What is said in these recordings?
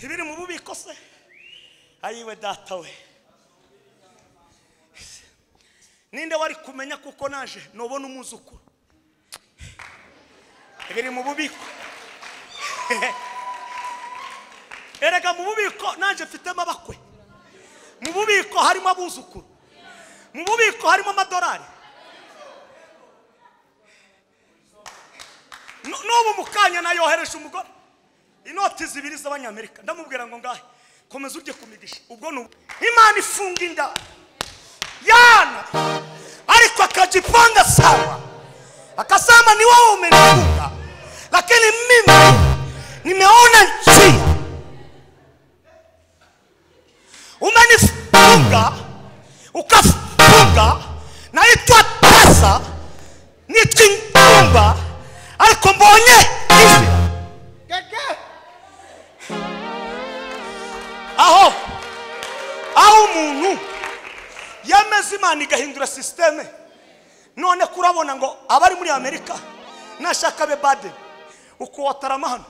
Ibiri mu bubiko se ayiwe data we. Ninde wari kumenya kuko naje nobona umuzukuru. Ibiri mu bubiko. Erega mu bubiko naje mfitemo abakwe. Mu bubiko harimo abuzukuru. Mu bubiko harimo amadolari. N'ubu mukanya nayohereje umugore inoti zibiri z'abanyamerika ndamubwira ngo ngahe komeza urye kumigisha ubwo n'ubu Imana ifunga inda yana ariko akajipanga sawa akasema ni wewe umenifunga lakini mimi nimeona njia. Umenifunga ukafunga naitwa tasa nitwa ariko mbonye inzira. Aho aho umuntu yemeza Imana igahindura systeme none kurabona ngo abari muri Amerika nashaka be Baden uko watarama hano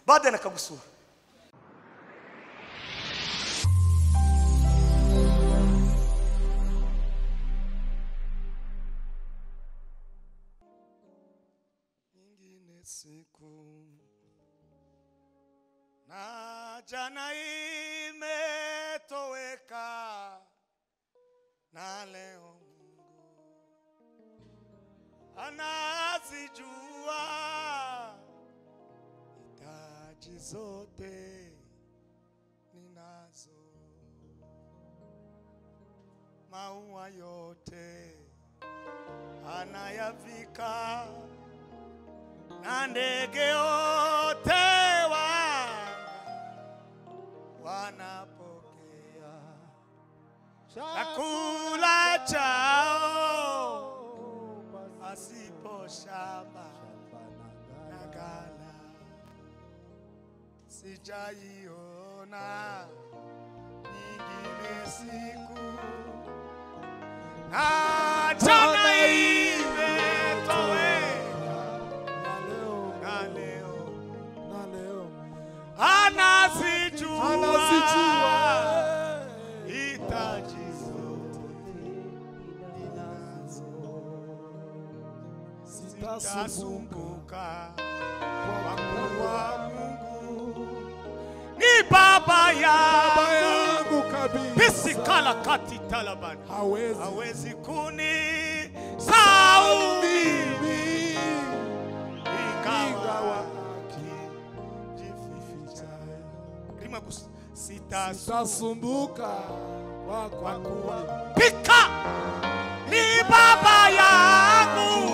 Baden akagusura. Siku na jana imetoweka na leo Mungu anazijua hitaji zote ninazo, maua yote anayavika na ndege wote wanapokea chakula chao pasipo shamba na ghala. Sijaiona nyingine siku na jana imetoweka anazijua hitaji zote ninazo, sitasumbuka kwa kuwa Mungu ni baba yangu kabisa. Pisikala kati talabani hawezi kunisahau mimi ingawa sitasumbuka kwa kuwa pika ni baba yangu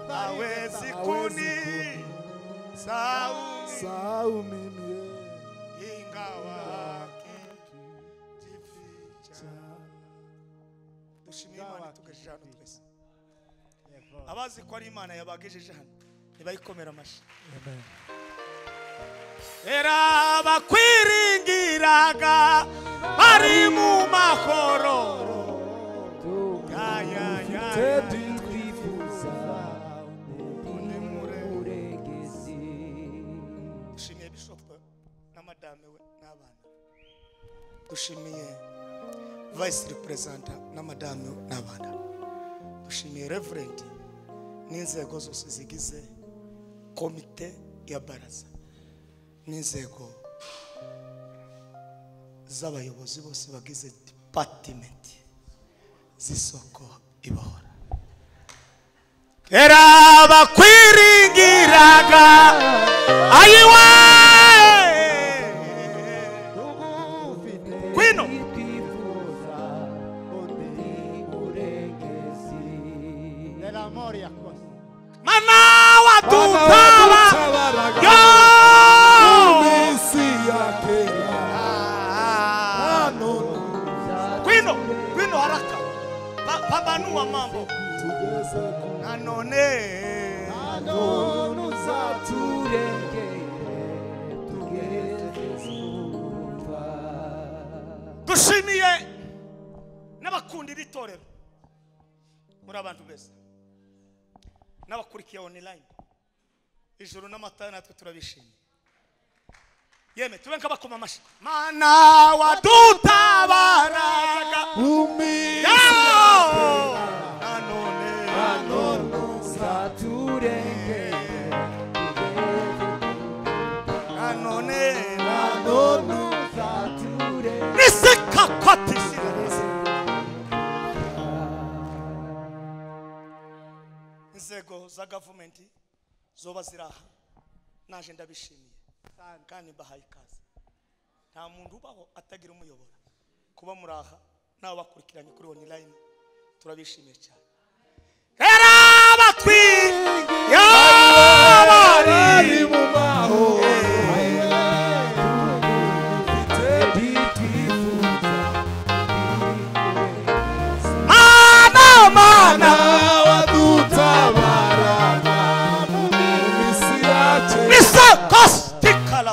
hawezi kunisahau mimi ingawa akijificha. Dushimire Imana tugejeje hano twese. Abazi ko ari Imana yabagejeje hano nibayikomera amashyi. Amen. Era bakwiringiraga bari mu mahoro dushimiye Bishop na madame we n'abana, dushimiye Vice Representative na madame we n'abana, dushimiye Reverend n'inzego zose zigize komite ya baraza n'inzego z'abayobozi bose bagize department z'isoko ibahora. Era bakwiringiraga ayiwe kwino mana wadutaba yo kwino kwino haraka pabanua mambo nanone dushimiye n'abakunda iri torero muri abantu beza n'abakurikiye online ijoro n'amatara natwe turabishimiye. Yeme tube nk'abakoma amashyi. Mana wadutabaraga nanone uzaturengera nanone nanone uzaturengera nisekakatisi. Inzego za gavumenti zoba ziraha naje ndabishimiye kandi mbahaye ikaze. Nta muntu ubaho atagira umuyobora. Kuba muraha nawe bakurikiranye kuri online turabishimiye cyane. Era batwi yabari mu mahoro mana mana wadutabaraga mu minsi yacu misakostikala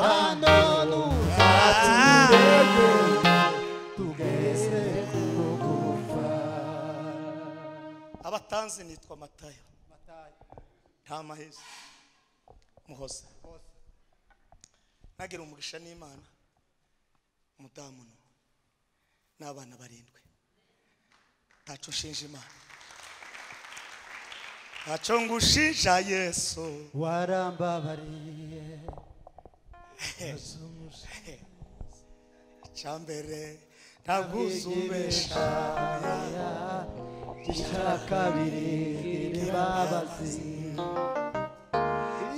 abatanzi nitwa Matayo. Nta mahezi Muhoza. Nagira umugisha n'Imana umudamu no n'abana barindwi. Ntaco nshinja Imana, ntaco ngushinja Yesu warambabariye. Icyambere ntabwuzubesha, icya kabiri imbabazi,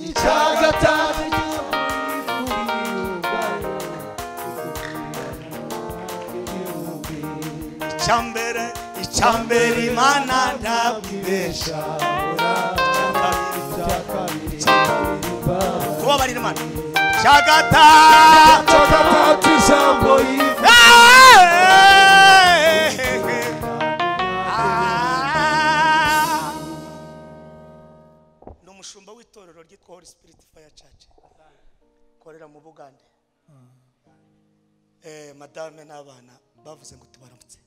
icya gatatu icyambere Imana ntabwibesha, icya kabiri kubabarira Imana, icya gatatu ijambo. Ni umushumba w'itorero ryitwa Holy Spirit Fire Church korera mu Bugande. Madame n'abana bavuze ngo tubaramutse.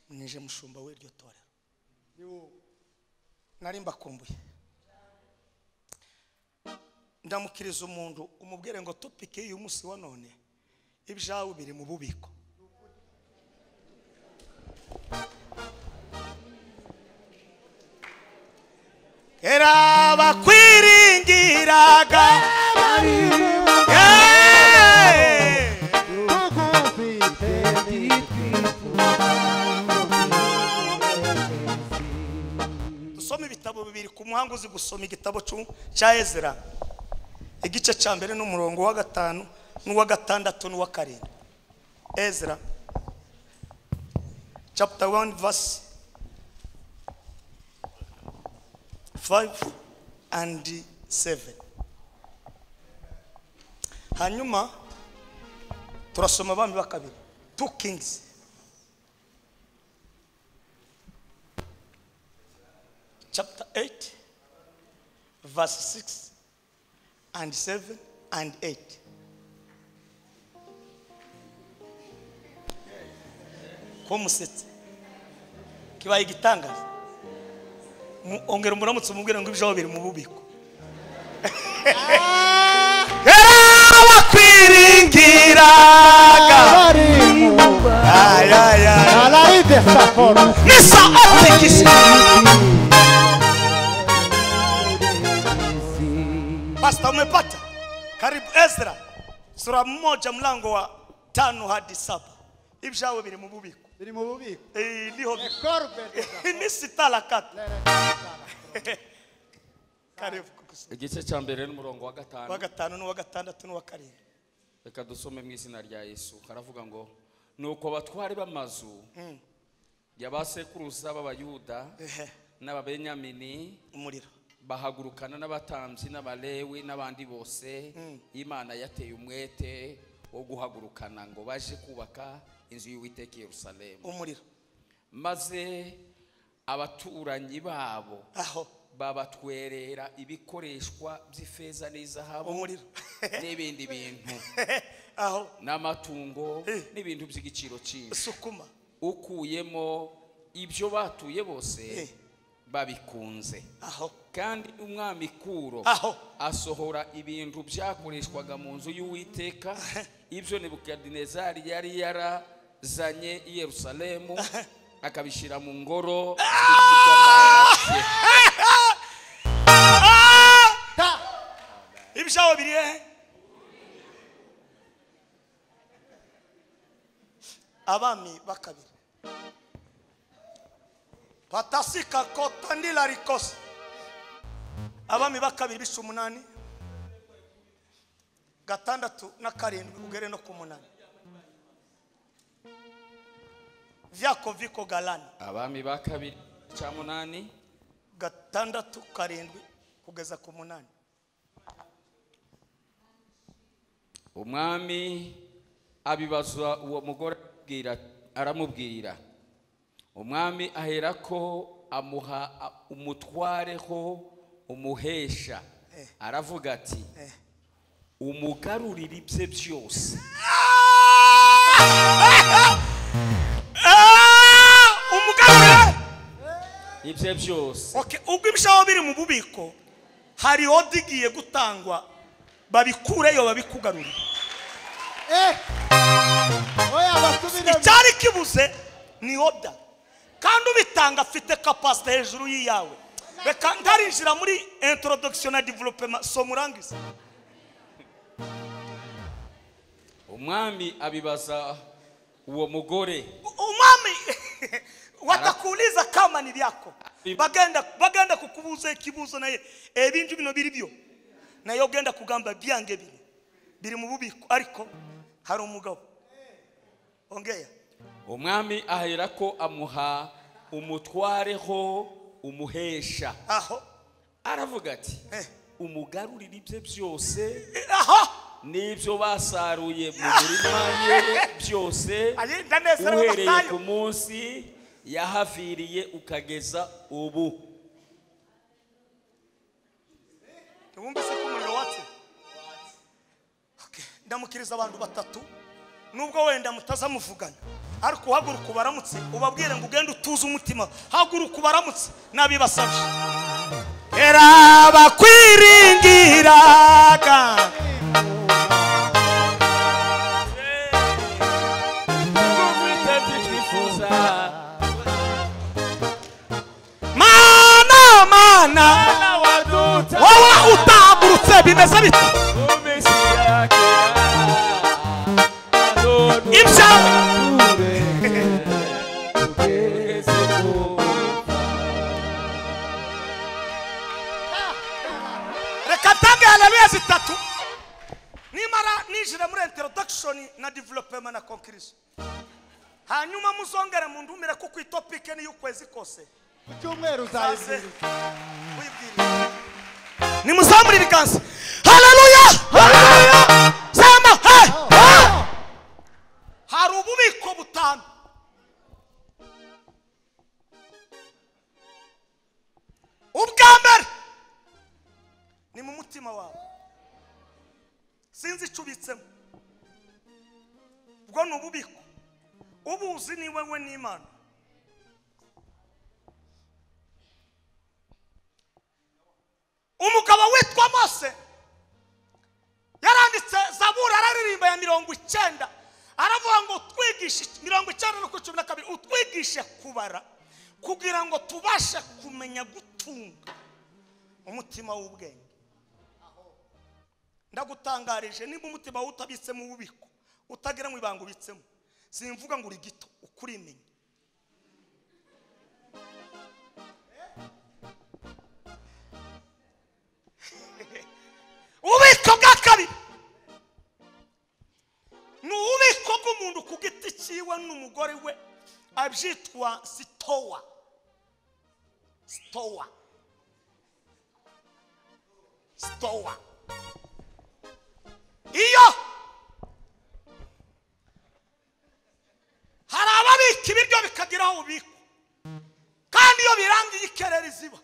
Nije mushumba w'iryo torero. Nari mbakumbuye. Ndamukiriza umuntu umubwire ngo topike y'uyu munsi wa none ibyawe biri mu bubiko. Era bakwiringiraga dusome ibitabo bibiri ku muhango uzi gusoma igitabo cya Ezra igice cya mbere n'umurongo wa 5 n'uwa 6 n'uwa 7. Ezra chapter 1 verse 5 and 7. Hanyuma turasoma abami ba kabiri, 2 Kings chapter 8 verse 6 and 7 and 8. Ko musetse kibaye igitangaza. Ongera umuramutse umubwire ngo ibyawe biri mu bubiko. Bakwiringiraga misa atekisi. Pastor umepata? Karibu Ezra sura 1 mlango wa 5 hadi 7. Ibyawe biri mu bubiko. Biri mu bubiko. Niho iminsi italakata. Karibu. Igice cya mbere n'umurongo wa 5. Wa 5 n'uwa 6 n'uwa 7. Reka dusome mu izina rya Yesu. Karavuga ngo nuko batwari b'amazu y'abasekuruza b'Abayuda n'Ababenyamini umuriro bahagurukana n'abatambyi n'Abalewi n'abandi bose Imana yateye umwete wo guhagurukana ngo baje kubaka inzu y'Uwiteka i Yerusalemu. Umuriro. Maze abaturanyi babo aho babatwerera ibikoreshwa by'ifeza n'izahabu umuriro n'ibindi bintu aho n'amatungo n'ibintu by'igiciro cyinshi sukuma ukuyemo ibyo batuye bose Babikunze. Aho. Kandi umwami Kuro Aho. asohora ibintu byakoreshwaga mu nzu y'Uwiteka, ibyo Nebukadinezari yari yarazanye i Yerusalemu, akabishyira mu ngoro z'ibigirwamana bye. Ibyawo biri hehe? Abami bakabiri patasika kotandila rikosi. Abami bakabiri bice 8 6 na 7 ugere no ku 8. Vyako viko galani. Abami bakabiri ca 8 6 7 kugeza ku 8. Umwami abibaza uwo mugore aramubwira. Umwami aherako amuha umutwareho umuhesha, aravuga ati umugarurira ibye byose. Umugarurira ibye byose. Okay, ubwo ibishaho biri mu bubiko hari odigiye gutangwa, babikureyo babikugarurira. Oya basubire. Icyari kibuze ni oda, kandi ubitanga afite capacity hejuru yiyawe. Reka ntarinjira muri introduction na development, so murangiza. Umwami abibaza uwo mugore. Umwami watakuuliza kama ni byako. Bagenda kukubuza ikibuzo naye ebintu bino biri byo. Nayo genda kugamba byange biri. Biri mu bubiko ariko hari umugabo. Ongea. Umwami aherako amuha umutwareho umuhesha. Aho. Aravuga ati umugarurira ibye byose. Aho. N'ibyo basaruye mu murima ye byose, uhereye ku munsi yahaviriye ukageza ubu. Wumvise ko umuriro watse? Okay, ndamukiriza abantu batatu nubwo wenda mutazamuvugana, ariko uhaguruka ubaramutse ubabwire ngo ugende utuze umutima. Haguruka ubaramutse nabibasabye. Era bakwiringiraga mana mana wowe utahagurutse bimeze bite? Ibyawe reka ntange haleluya zitatu nimara ninjira muri introduction na development na conclusion, hanyuma muzongere mundumire kuko itopic ni y'ukwezi kose. Ku cyumweru uzayibwiriza. Nimuzamure ibiganza. Haleluya! Haleluya! Sema hey! Hari ububiko butanu. Ubwa mbere ni mu mutima wawe, sinzi icyo ubitsemo, ubwo ni ububiko ubuzi ni wewe n'Imana. Umugabo witwa Mose yaranditse Zaburi araririmba ya 90, aravuga ngo twigishe 90:12, utwigishe kubara kugira ngo tubashe kumenya gutunga umutima w'ubwenge. Ndagutangarije niba umutima wawe utabitse mu bubiko, utagira mu ibanga ubitsemo, simvuga ngo uri gito, ukurimenya. Ububiko bwa kabiri ni ububiko bw'umuntu ku giti cyiwe n'umugore we, abyitwa sitowa. Sitowa. Sitowa. Iyo hari ababika ibiryo bikagira aho bubikwa, kandi iyo birangiye ikerera iziba,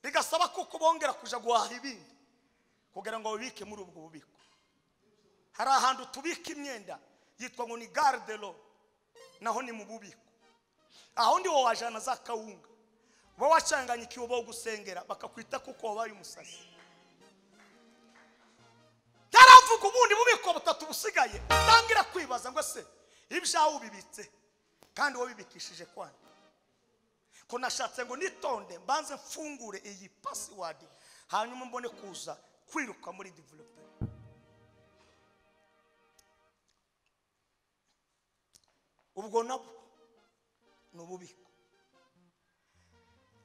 bigasaba kuko bongera kuja guhaha ibindi kugira ngo babike muri ubwo bubiko. Hari ahantu tubika imyenda yitwa ngo ni garde-robe, naho ni mu bubiko. Aho ndi wo wajana za kawunga, uba wacanganyikiwe bo gusengera bakakwita kuko wabaye umusazi. Taravuga ubundi bubiko butatu busigaye, utangira kwibaza ngo se ibyawe ubibitse kandi wowe bibikishije kwana. Ko nashatse ngo nitonde mbanze mfungure iyi password hanyuma mbone kuza kwiruka muri development. Ubwo nabwo ni ububiko.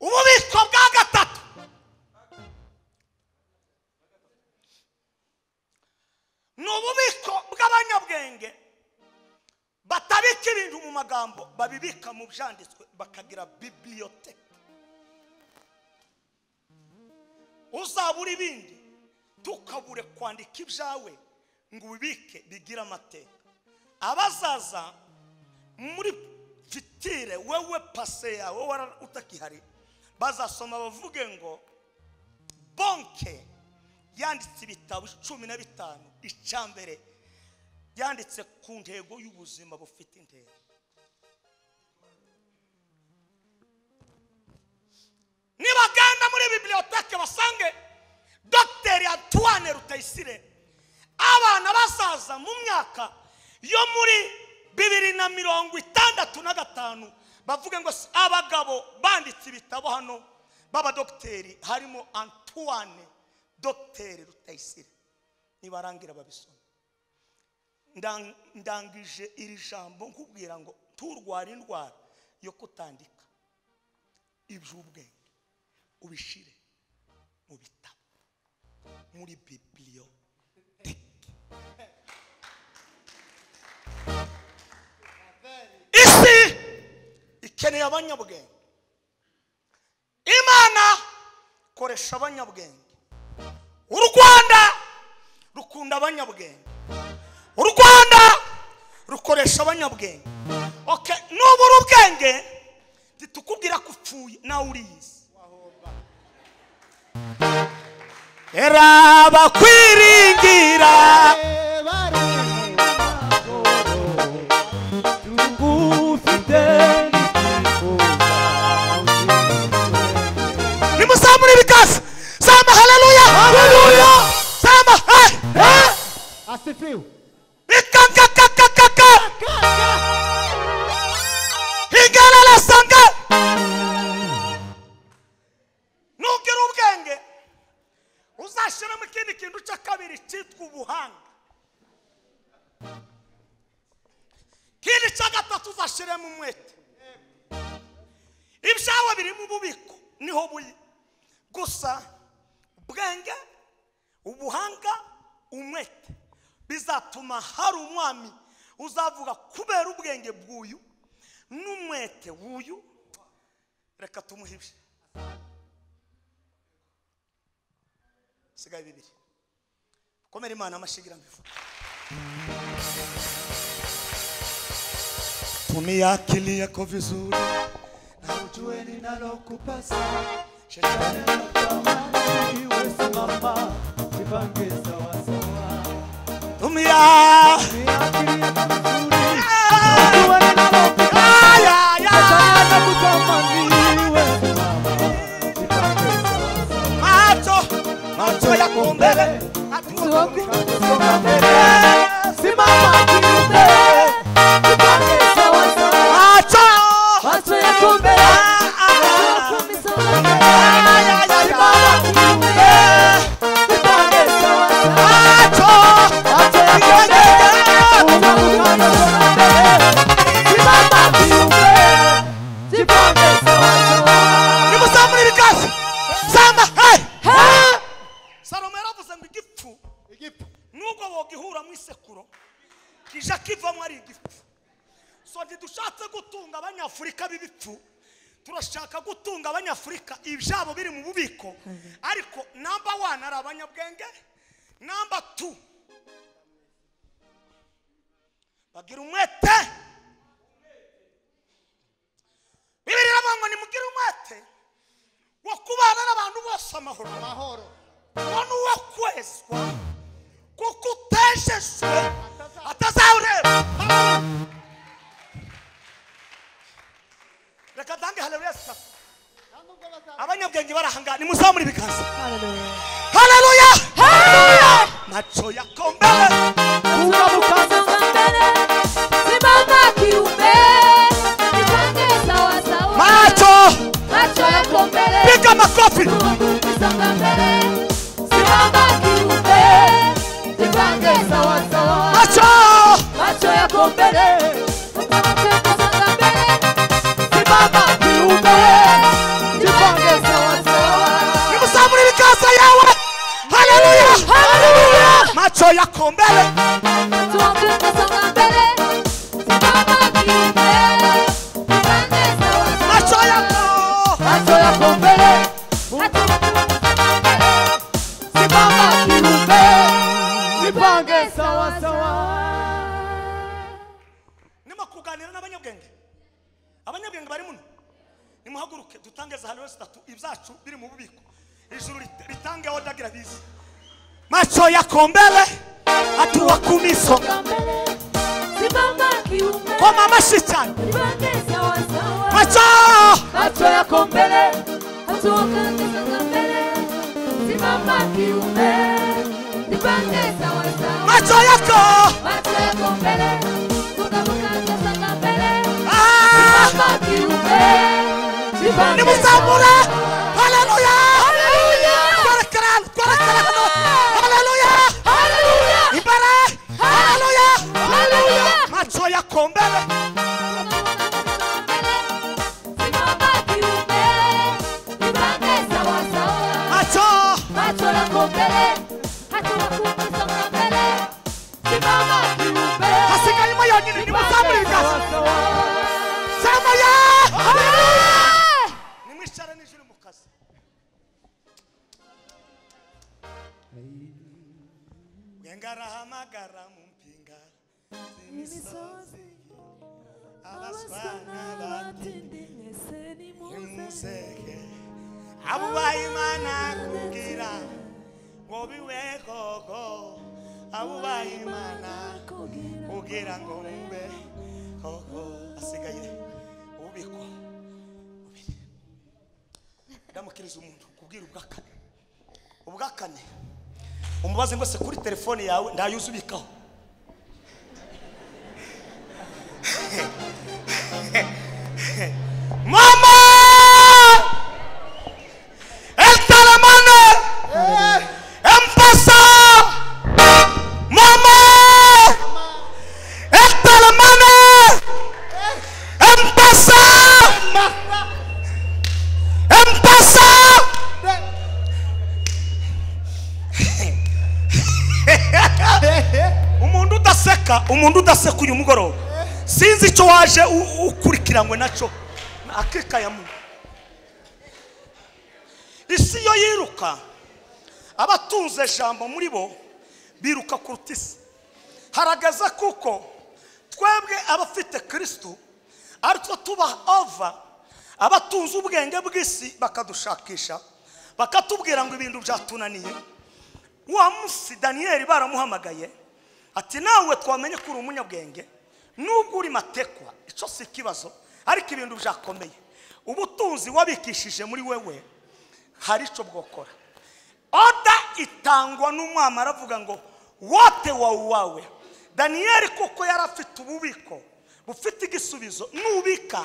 Ububiko bwa gatatu ni ububiko bw'abanyabwenge batabika ibintu mu magambo, babibika mu byanditswe, bakagira bibliothèque. Uzabura ibindi tukabure kwandika ibyawe ngo ubibike bigira amateka. Abazaza muri fitire wewe pase yawe utakihari bazasoma bavuge ngo Bonke yanditse ibitabo 15, icyambere yanditse ku ntego y'ubuzima bufite intego. Nibagenda muri bibliothèque basange Dr Antoine Rutayisire, abana basaza mu myaka yo muri 2065 bavuge ngo abagabo banditse ibitabo hano baba dogiteri harimo Antoine Dr Rutayisire. Nibarangira babisoma. Ndangije iri jambo nkubwira ngo turwara indwara yo kutandika iby'ubwenge, ubishire mu bitabo, muri bibliothèque. Isi ikeneye abanyabwenge. Imana koresha abanyabwenge. U Rwanda rukunda abanyabwenge. U Rwanda rukoresha abanyabwenge. Okay, nubura ubwenge titukubwira ko upfuye nawe uriyizi. Era bakwiringira nimusamure ibikasi. Samba haleluya, haleluya. Samba hey, hey. Asifiwe. Ikakakakaka higalala sanga. Nugira ubwenge uzashiramo ikindi kintu cya kabiri cyitwa ubuhanga. Ikindi cya gatatu uzashiremo umwete. Ibyawe biri mu bubiko niho buri gusa. Ubwenge, ubuhanga, umwete bizatuma hari umwami uzavuga kubera ubwenge bw'uyu n'umwete w'uyu, reka tumuhibye. Sigaye bibiri. Komera Imana amashigira mbivuga. Tumia akili yako vizuri na ujue ninalokupasa. Shetani anakutamani, wewe simama, jipange sawa sawa. Tumia akili yako vizuri na ujue ninalokupasa. Shetani anakutamani, wewe simama, jipange sawa sawa. Macho, macho yako mbele, hatua mbele. Simama kiume, jipange sawa sawa. Macho, macho yako mbele, Salomo yaravuze ngo igipfu nubwo wogihura mu isekuro kija kivamo ari igipfu. So ntidushatse gutunga abanyafurika b'ibipfu, turashaka gutunga abanyafurika ibyabo biri mu bubiko. Ariko number 1 ari abanyabwenge, number 2 bagira umwete. Bibiri iravuga ngo nimugire umwete wo kubana n'abantu bose amahoro. Amahoro. Ngo uwo kwezwa kuko utejejwe atazawureba. Abanyabwenge barahanga nimuzamure ibiganza. Haleluya. Haleluya. Macho yako mbele. Simama kiume. Jipange sawa sawa. Macho. Macho yako mbele. Piga makofi. Songa mbele. Simama kiume. Jipange sawa sawa. Macho. Macho yako mbele. Songa mbele. Simama kiume. Jipange sawa sawa. Nimuzamure ibiganza yawe. Haleluya. Haleluya. Macho yako mbele. Songa mbele. Simama kiume. Jipange sawa sawa. Macho yako. Macho yako mbele. Simama kiume. Jipange sawa sawa. Nima kuganira n'abanyabwenge. Abanyabwenge bari muno. Nimuhaguruke dutange za haleluya zitatu ibyacu biri mu bubiko. Ijuru ritange odagira bizi. Macho yako mbele. Hatua 10 songa mbele. Simama kiume. Koma amashyi cyane. Jipange sawa sawa. Macho. Macho yako mbele. Hatua 10 songa mbele. Simama kiume. Jipange sawa sawa. Macho yako. Macho yako mbele. Songa mbele. Ah! Simama kiume. Jipange Nimuzamure. Haleluya. Haleluya. Kwarakara, kwarakara. Haleluya. Haleluya. Imbere. Haleluya. Haleluya. Macho yako mbele. Simama kiume. Jipange sawa sawa. Macho. Macho yako mbele. Hatua 10 songa mbele. Simama kiume. Hasigayemo yonyine nimuzamure ibiganza. Sema ya. Haleluya. Nimwicare n'ijuru mu kazi. Ngarahamagara mu mpinga z'imisozi abaswana batindi nimuseke abubaha Imana kugira ngo bibe koko abubaha Imana kugira ngo mube koko. Asigaye ububiko bubiri. Ndamukiriza umuntu kubwira ubwakane. Ubwakane umubaze ngo se kuri telefone yawe ndayuze ubikaho. Mama! El Talamane! Mpesa! Mama! El Talamane! Mpesa! Mpesa! Umuntu udaseka uyu mugoroba sinzi icyo waje ukurikiranywe nacyo akikayamu. Isi yo yiruka abatunze jambo muri bo biruka kuruta isi. Haragaza kuko twebwe abafite Kristo aritwo tuba ova abatunze ubwenge bw'isi bakadushakisha bakatubwira ngo ibintu byatunaniye. Wa munsi Daniel baramuhamagaye ati nawe twamenye ko uri umunyabwenge nubwo uri matekwa icyo si ikibazo ariko ibintu byakomeye ubutunzi wabikishije muri wewe hari icyo bwokora. Oda itangwa n'umwami aravuga ngo wote wawe. Daniel kuko yari afite ububiko bufite igisubizo. Nubika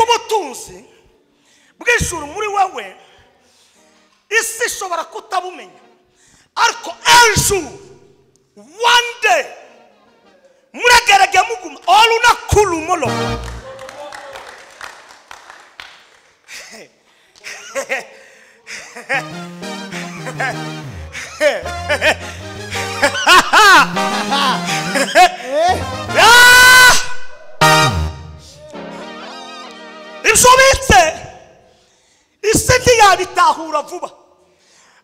ubutunzi bw'ijuru muri wewe isi ishobora kutabumenya ariko ejo one day muragerage muguma oluna kulumolo. Ibyo ubitse isi ntiyabitahura vuba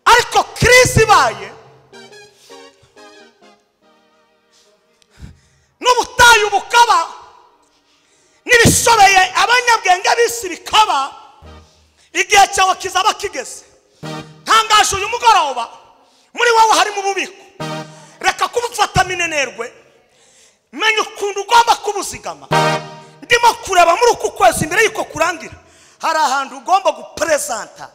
ariko kirisi ibaye n'ubutayu bukaba n'ibishobeye abanyabwenge b'isi bikaba igihe cyawe kizaba kigeze. Ntangaje uyu mugoroba muri wowe harimo ububiko reka kubufata minenerwe menya ukuntu ugomba kubuzigama. Ndimo Mugoroba muri uku kwezi mbere yuko kurangira hari ahantu ugomba gupresenta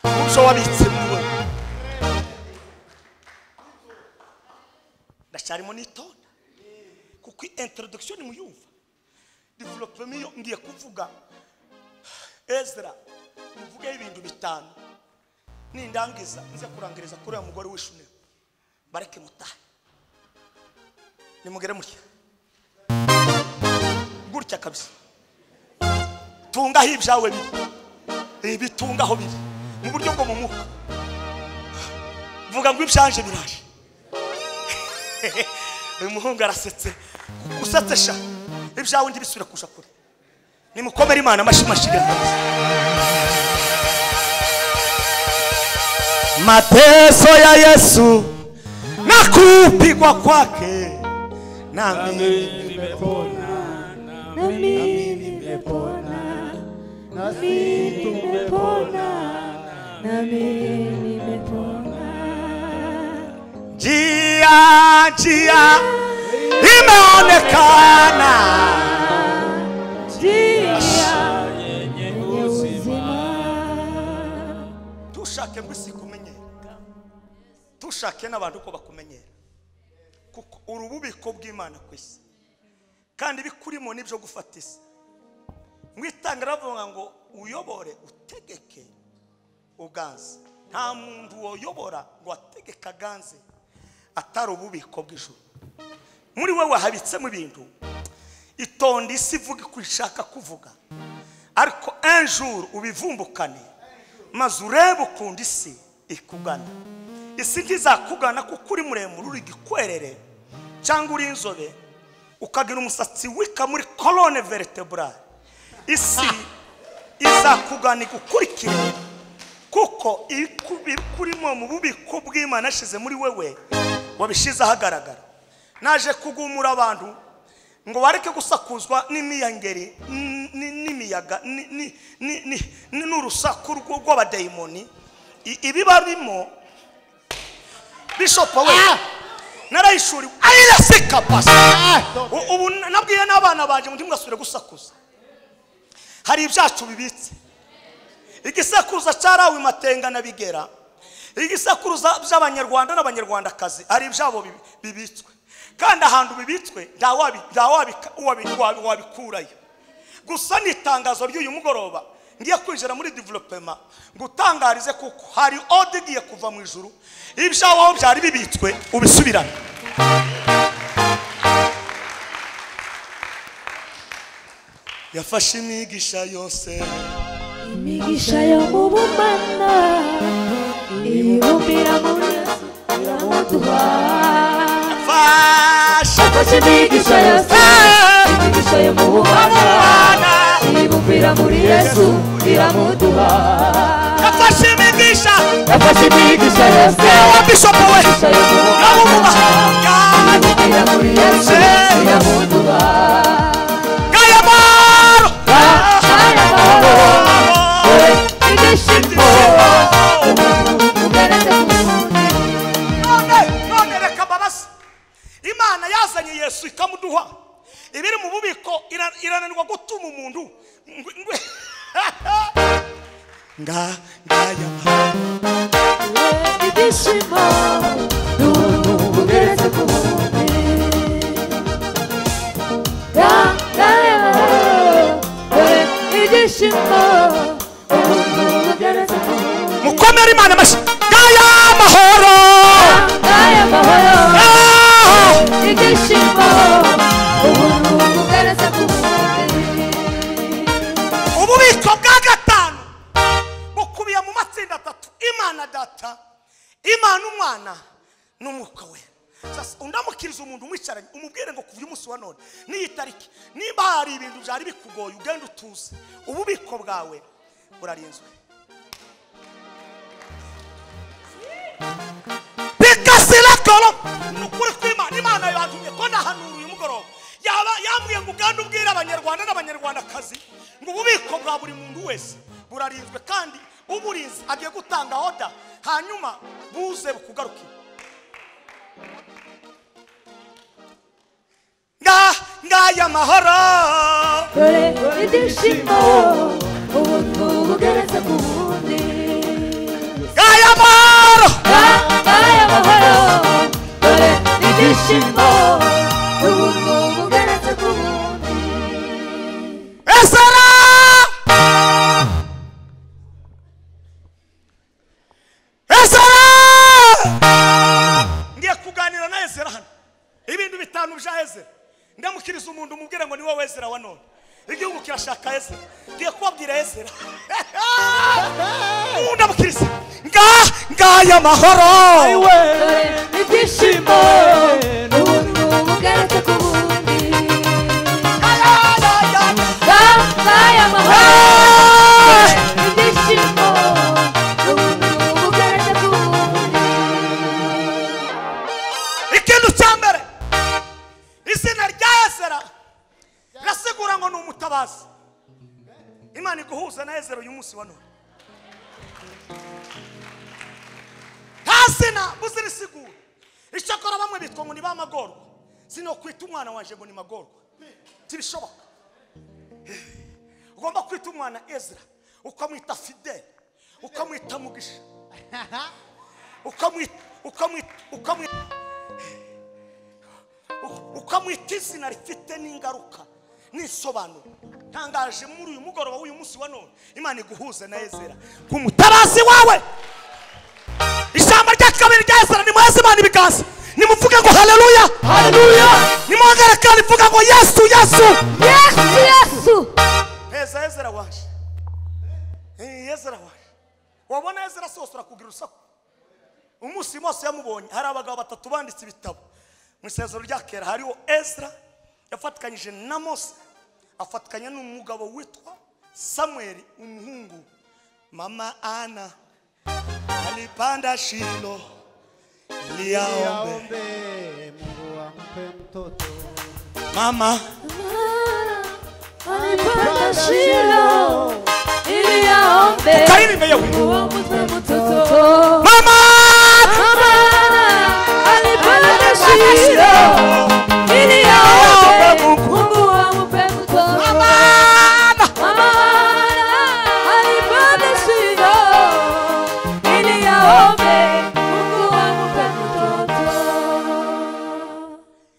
ubyo wabitse muri wowe. Ndacyarimo nitonda kuko introduction muyumva development yo ngiye kuvuga Ezra mvuge ibintu bitanu nindangiza nze kurangiriza kuri uyu mugore w'ishune bareke mutahe nimugere mutya gutya kabisa tungaho ibyawe biri ibitungaho biri mu buryo bwo mu mwuka vuga ngo ibyanje biraje. Uyu muhungu arasetse usetse sha ibyawe ndi bisubira kuja kure. Nimukomere Imana amashi mashigira. Mateso ya Yesu na kupigwa kwake nami nimepona, nami nimepona, nami nimepona, nami nimepona. Njia njia imeonekana, njia yenye uzima. Tushake ngo isi kumenyera, tushake n'abantu ko bakumenyera, kuko urububiko bw'Imana ku isi kandi bikurimo nibyo gufata isi. Mwitanga ravuga ngo uyobore utegeke uganze. Nta muntu woyobora ngo ategeke aganze atari ububiko bw'ijuru. Muri wewe habitsemo ibintu. Itonde isi ivuga ko ishaka kuvuga, ariko un jour ubivumbukane maze urebe ukuntu isi ikugana. Isi ntizakugana kuko uri muremure uri gikwerere cyangwa uri inzobe ukagira umusatsi wika muri colonne vertebrale. Isi izakugana igukurikire kuko ikurimo mu bubiko bw'Imana ashize muri wewe wabishize ahagaragara. Naje kugumura abantu ngo bareke gusakuzwa n'imiyangeri n'imiyaga n'urusaku rw'abadayimoni ibibarimo. Bishop we narayishuri ayirasika pasi. Ubu nabwiye n'abana baje ngo ntimugasubire gusakuza. Hari ibyacu bibitse. Igisakuza cyarawe matenga na bigera, igisakuza by'abanyarwanda n'abanyarwandakazi hari ibyabo bibitswe, kandi ahantu bibitswe wabikurayo. Gusa ni itangazo ry'uyu mugoroba ngiye kwinjira muri development ngutangarize kuko hari ode igiye kuva mu ijuru, ibyawo byari bibitswe ubisubirane. Yafashe imigisha yose, imigisha yo mu bumana ibumbira muri Yesu iramuduha. Yafashe imigisha yose, imigisha yo mu bumana ibumbira muri Yesu iramuduha. Yafashe imigisha, yafashe imigisha yose, wa bishop we ibumbira muri Yesu iramuduha. None reka babasi Imana yazanye Yesu ikamuduha ibiri mu bubiko irananirwa gutuma umuntu nga ngaya ibyishimo n'ubugeretse ku wundi ibyishimo. Mukomere Imana amashyi. Ngaya amahoro, ngaya amahoro, ibyishimo, ubuntu bugeretse ku wundi. Ububiko bwa gatanu bukubiye mu matsinda atatu: Imana Data, Imana Umwana n'Umwuka Wera. Sasa undamukiriza umuntu umwicaranye umubwire ngo kuva uyu munsi wa none n'iyi tariki niba hari ibintu byari bikugoye ugende utuze, ububiko bwawe burarinzwe. Bikasirakoro nukuri kw'Imana. Imana yantumye ko ndahanura uyu mugoroba, yaba yambwiye ngo ugende ubwire abanyarwanda n'abanyarwandakazi ngo ububiko bwa buri muntu wese burarinzwe, kandi uburinzi agiye gutanga oda hanyuma buze bukugarukire. Ngaya amahoro, dore ibyishimo ubuntu bugeretse ku bundi. Ngaya amahoro, ngaya amahoro, dore ibyishimo ubuntu bugeretse ku bundi. Ezra, Ezra, ngiye kuganira na Ezra hano ibintu bitanu bya Ezra. Ndamukiriza umuntu umubwira ngo ni wowe Ezra wa none. Igihugu kirashaka Ezra. Ngiye kubabwira Ezra. Ndamukiriza ngaya amahoro, dore ibyishimo ubuntu bugeretse ku bundi. Ngaya amahoro, ibyishimo ubuntu bugeretse ku bundi. Ikintu cya mbere, izina rya Ezra rasigura ngo ni umutabazi. Imana iguhuza na Ezra uyu munsi wa none. Nta zina buzirisigura. Icyakora bamwe bitwa ngo ni ba Magorwa. Sinokwita umwana wanje ngo ni Magorwa, ntibishoboka. Ugomba kwita umwana Ezra, ukamwita Fidel, ukamwita Mugisha, ukamwita izina rifite n'ingaruka n'isobanuro. Ntangaje muri uyu mugoroba w'uyu munsi wa none, Imana iguhuze na Ezra nk'umutabazi wawe. Ijambo rya kabiri rya Ezra, nimuheze Imana ibiganza, nimuvuge ngo haleluya, haleluya. Nimuhagare kandi muvuge ngo Yesu, Yesu, Yesu, Yesu. Heza Ezra waje, Ezra waje. Wabona Ezra sose urakugira urusaku. Umunsi Mose yamubonye, hari abagabo batatu banditse ibitabo mu isezerano rya kera. Hariho Ezra yafatikanyije na Mose, afatikanya n'umugabo witwa Samuel, umuhungu mama Ana alipanda Shilo ili aombe Mungu ampe mtoto. Mama alipanda Shilo ili aombe Mungu ampe mtoto. Mama alipanda Shilo ili aombe Mungu ampe mtoto. Mama alipanda Shilo ili aombe Mungu ampe mtoto.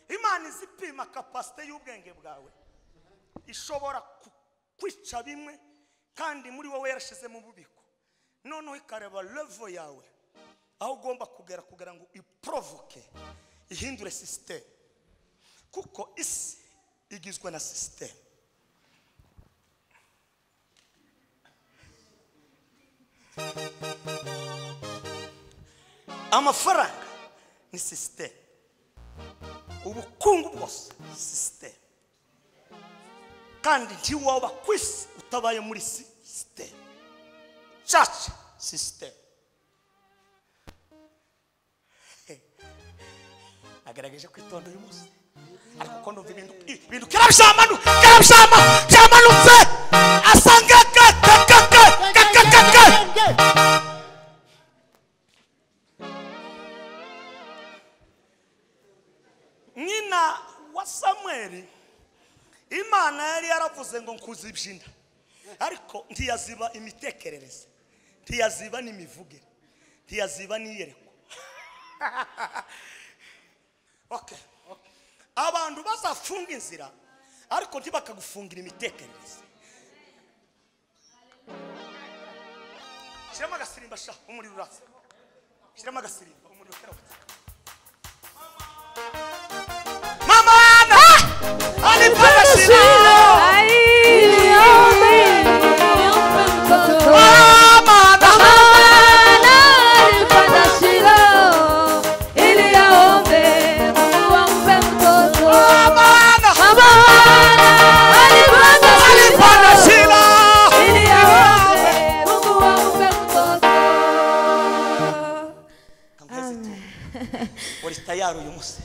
Imana izipima kapasite y'ubwenge bwawe, ishobora kwica bimwe kandi muri wowe yarashize mu bubiko. Noneho ikareba level yawe aho ugomba kugera kugira ngo iprovoke, ihindure system, kuko isi igizwe na system. Amafaranga ni system, ubukungu bwose system, kandi ntiwaba ku isi utabaye muri system. Church system. Nagerageje kwitonda uyu munsi, ariko ko ndumva ibintu byaramanutse asanga ka. Nyina wa Samuel, Imana yari yaravuze ngo nkuzibye inda, ariko ntiyaziba imitekerereze, ntiyaziba n'imivugire, ntiyaziba n'iyerekwa. Okay. Abantu bazafunga inzira ariko ntibakagufungira imitekerereze. Shyiramo agasirimba sha, umuriro uratse. Shyiramo agasirimba, umuriro uratse. Mama Ana alipanda Shilo ili aombe Mungu ampe mtoto. Mama Ana alipanda Shilo ili aombe Mungu ampe mtoto. Mama Ana alipanda Shilo ili aombe Mungu ampe mtoto. Uri tayari uyu munsi?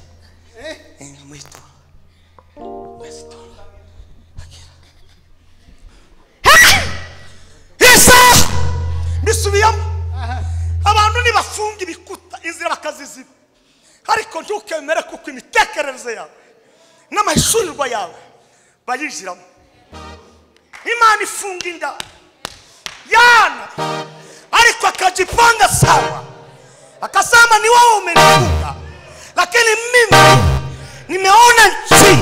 Mwitura. Isa mbisubiyemo. Abantu nibafunga ibikuta, inzira bakaziziba, ariko ntukemere kuko imitekerereze yawe n'amahishurirwa yawe bayinjiramo. Imana ifunga inda yana, ariko akajipanga sawa, akasema ni wewe umenifunga, lakini mimi nimeona njia.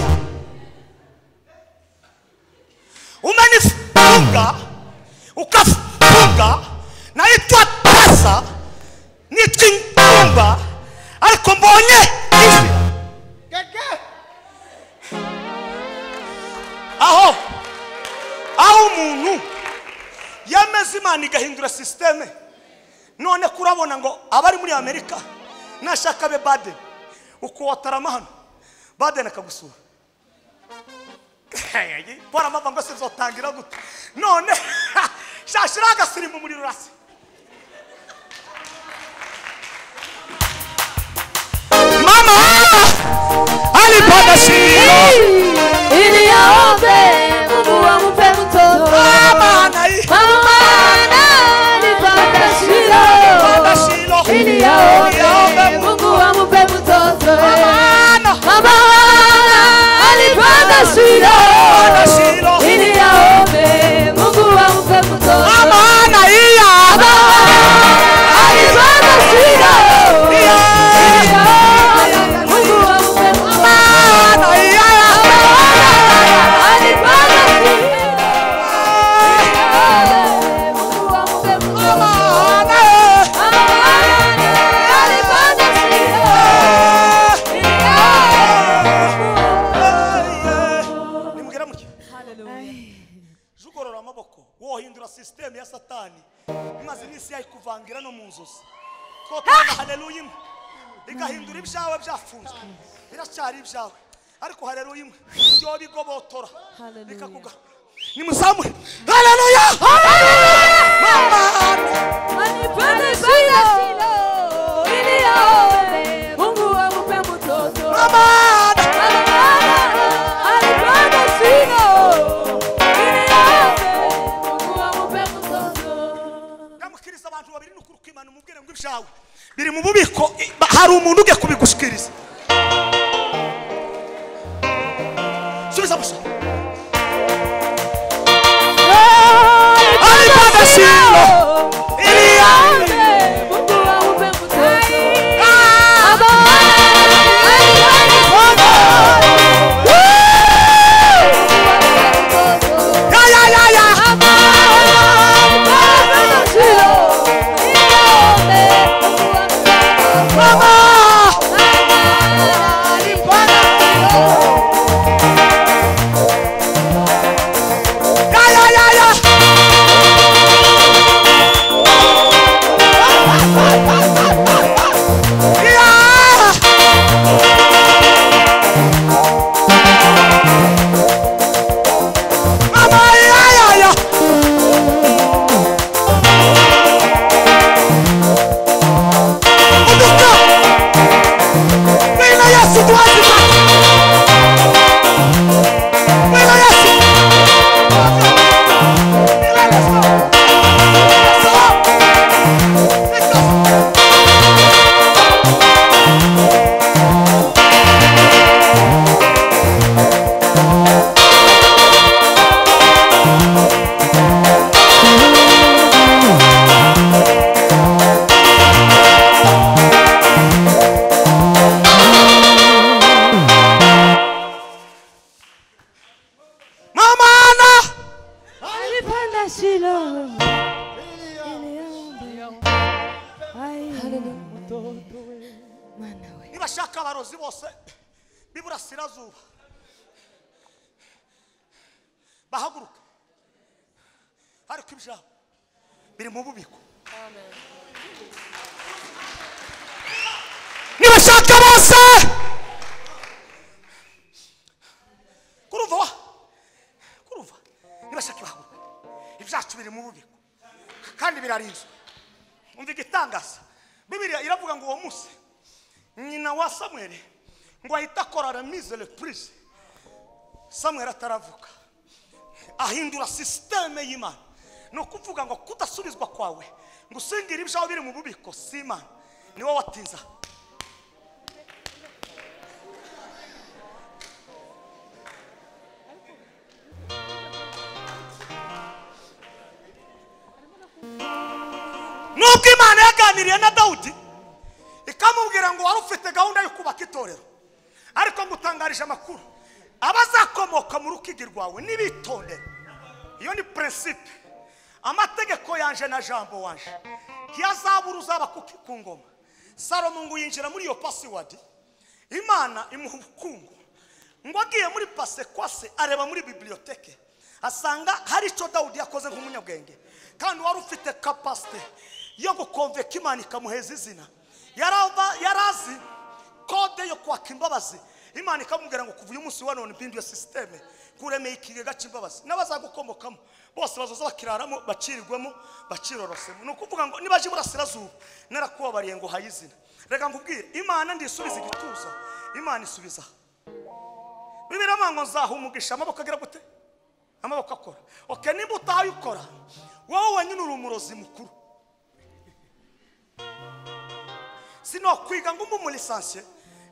Umenifunga ukafunga, naitwa tasa, nitwa ingumba, ariko mbonye inzira. Aho aho umuntu yemeza Imana igahindura systeme. None kurabona ngo abari muri Amerika nashaka be Baden, uko watarama hano Baden akagusura, bora mava ngo sizotangira gute. None shashira agasirimu muri rurasi. Mama alipanda Shilo ili aombe Mungu ampe mtoto. Mama alipanda Shilo ili aombe Mungu ampe mtoto. Mama alipanda Shilo ili aombe Mungu ampe mtoto. Mama alipanda Shilo ili aombe Mungu ampe mtoto. Mama alipanda Shilo ili aombe Mungu ampe mtoto. Mama alipanda Shilo ili aombe. Nimugera muke. Jugorora amaboko, wohindura system ya Satani imaze iminsi yayikuvangira no mu nzozi. Twotanga haleluya imwe igahindura ibyawe byafunzwe, biracyari ibyawe, ariko haleluya imwe byo bigobotora bikakuga. Nimuzamure haleluya. Mama alipanda Shilo ili aombe Mungu ampe mtoto. Mama alipanda Shilo ili aombe Mungu ampe mtoto. Ndamukiriza abantu babiri n'ukuri kw'Imana, umubwire ngo ibyawe biri mu bubiko, hari umuntu ugiye kubigushikiriza. Subiza gusa. Alipanda Shilo ili aombe Mungu ampe mtoto. Ya ya ya ya. Mama ya ya ya ya. Ya. Mama ya ya ya. Ondoka. Bwana Yesu tuache. Bwana Yesu. Mama Ana. Alipanda Shilo ili aombe. Mana we. Nibashaka abarozi bose b'iburasirazuba bahaguruka, ariko ibyabo biri mu bubiko. Nibashaka bose kurumva wa kurumva, nibashaka bahaguruka, ibyacu biri mu bubiko kandi birarinzwe. Umva igitangaza, Bibiliya iravuga ngo uwo munsi nyina wa Samuel ngo ahita akora remise le prise. Samuel ataravuka ahindura systeme y'Imana. Ni ukuvuga ngo kudasubizwa kwawe ngo usingire ibyawe biri mu bubiko si Imana, ni wowe watinza. Imana yaganiriye na Dawudi ikamubwira ngo wari ufite gahunda yo kubaka itorero, ariko ngutangarije amakuru, abazakomoka mu rukigi rwawe nibitondere. Iyo ni principe. Amategeko yanje na jambo wanje ntiyazabura uzaba ku ngoma. Salomo ngo yinjira muri iyo password, Imana imuha ubukungu. Ngo agiye muri pasekwase areba muri bibliothèque asanga hari icyo Dawudi yakoze nk'umunyabwenge, kandi wari ufite capacité yo gukonveka Imana ikamuheza izina. Yarazi kode yo kwaka imbabazi. Imana ikamubwira ngo kuva uyu munsi wa none mpinduye systeme, kuremeye ikigega cy'imbabazi, n'abazagukomokamo bose bazoza bakiraramo, bacirirwemo, bacirorosemo. Ni ukuvuga ngo nibaje iburasirazuba narakubabariye ngo haye izina. Reka nkubwire, Imana ndisubiza igituza, Imana isubiza. Bibiliya ngo nzaha umugisha amaboko agira gute? Amaboko akora. Okay, nimba utaye ukora, wowe wenyine uri umurozi mukuru. Sinokwiga ngo mbe umulisansiye,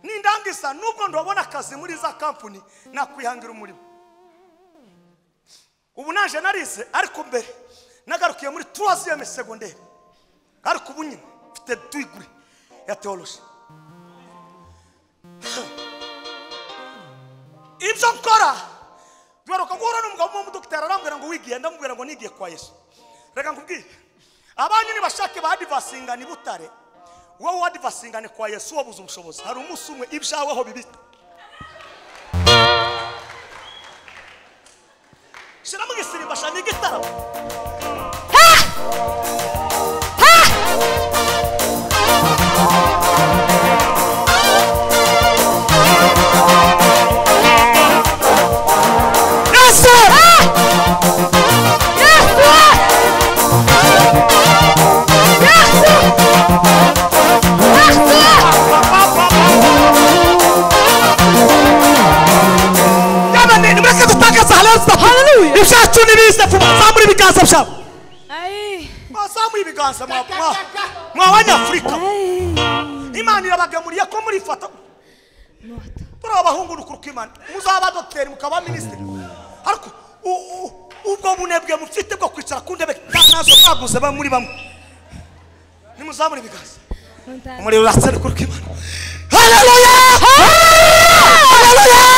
nindangiza nubwo ndobona akazi muri za kampuni nakwihangira umurimo. Ubu naje narize, ariko mbere nagarukiye muri 3e secondaire, ariko ubu nyine mfite degree ya theology. Ibyo nkora duheruka guhura n'umugabo w'umudokiteri arambwira ngo wigiye, ndamubwira ngo nigiye kwa Yesu. Reka nkubwire, abanyu nibashake ba adivasingana i Butare, wowe wadivasingane kwa Yesu wabuze ubushobozi. Hari umunsi umwe ibyaweho bibita. Shiramo igisimba shana igitaramo. Yesu! Yesu! Yesu! Hallelujah. Ibyacu nibize zamura ibiganza byabo. Bazamuye ibiganza mwa Abanyafurika. Imana irabagamuriye ko murifata. Turi abahungu n'ukuri kw'Imana. Muzaba dogiteri mukaba minisitiri. Ariko ubwo bunebwe mufite bwo kwicara ku ntebe nazo mwaguze muri bamwe. Nimuzamure ibiganza. Umuriro uratse n'ukuri kw'Imana. Hallelujah! Hallelujah!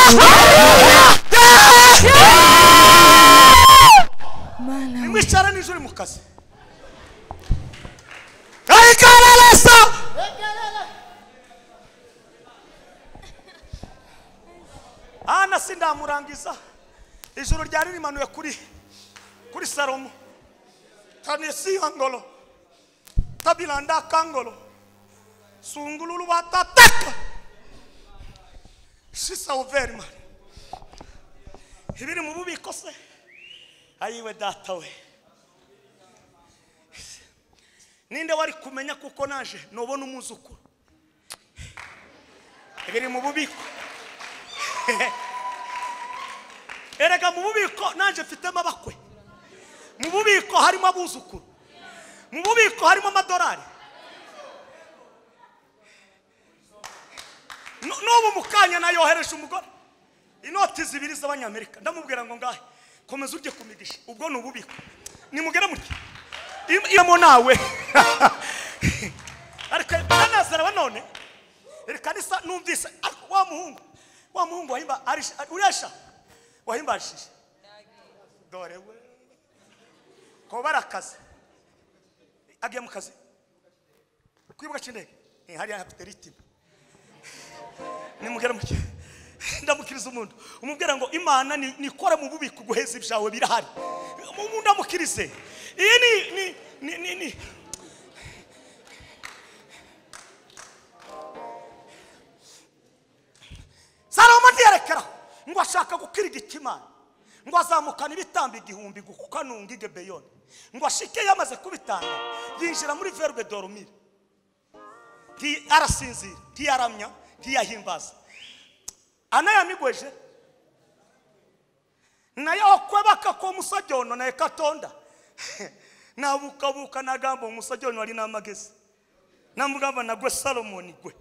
Nimwicara nijoro mu kazi. Aikaralesa! Ana sindamurangiza. Ijoro ryari rimanuye kuri Salomo. Tanesi angolo. Tabilanda kangolo. Sungululu batateka. Shisa overman. Ibiri mu bubiko se. Ayiwe data we. Ninde wari kumenya kuko naje nobona umuzukuru. Ibiri mu bubiko. Erega mu bubiko naje mfitemo abakwe. Mu bubiko harimo abuzukuru. Mu bubiko harimo amadolari. N'ubu mukanya nayohereje umugore inoti zibiri z'abanyamerika, ndamubwira ngo ngahe komeza urye ku migisha. Ubwo ni ububiko. Nimugere mutya imo nawe. Ariko nanazara none reka nisa numvise wa muhungu wahimba uresha wahimbashije dore we ko barakaze agiye mu kazi kwibuka cy'indege hariya hafite ritime. Nimugere mutya ndamukiriza umuntu umubwira ngo Imana nikora mu bubiko guheza ibyawe birahari. Umuntu ndamukirize iyi ni Salomo ntiyerekera ngo ashaka gukirigita Imana, ngo azamukana ibitambo 1000 gukanunga i Gibeyoni, ngo ashike yamaze kubitanga yinjira muri verbe dormir, arasinzira, ntiyaramya, ntiyahimbaza. Anayamigweje naye okwebaka ko omusajja ono naye Katonda nabukabuka nagamba omusajja ono alina amagezi, namugamba nagwe Salomoni gwe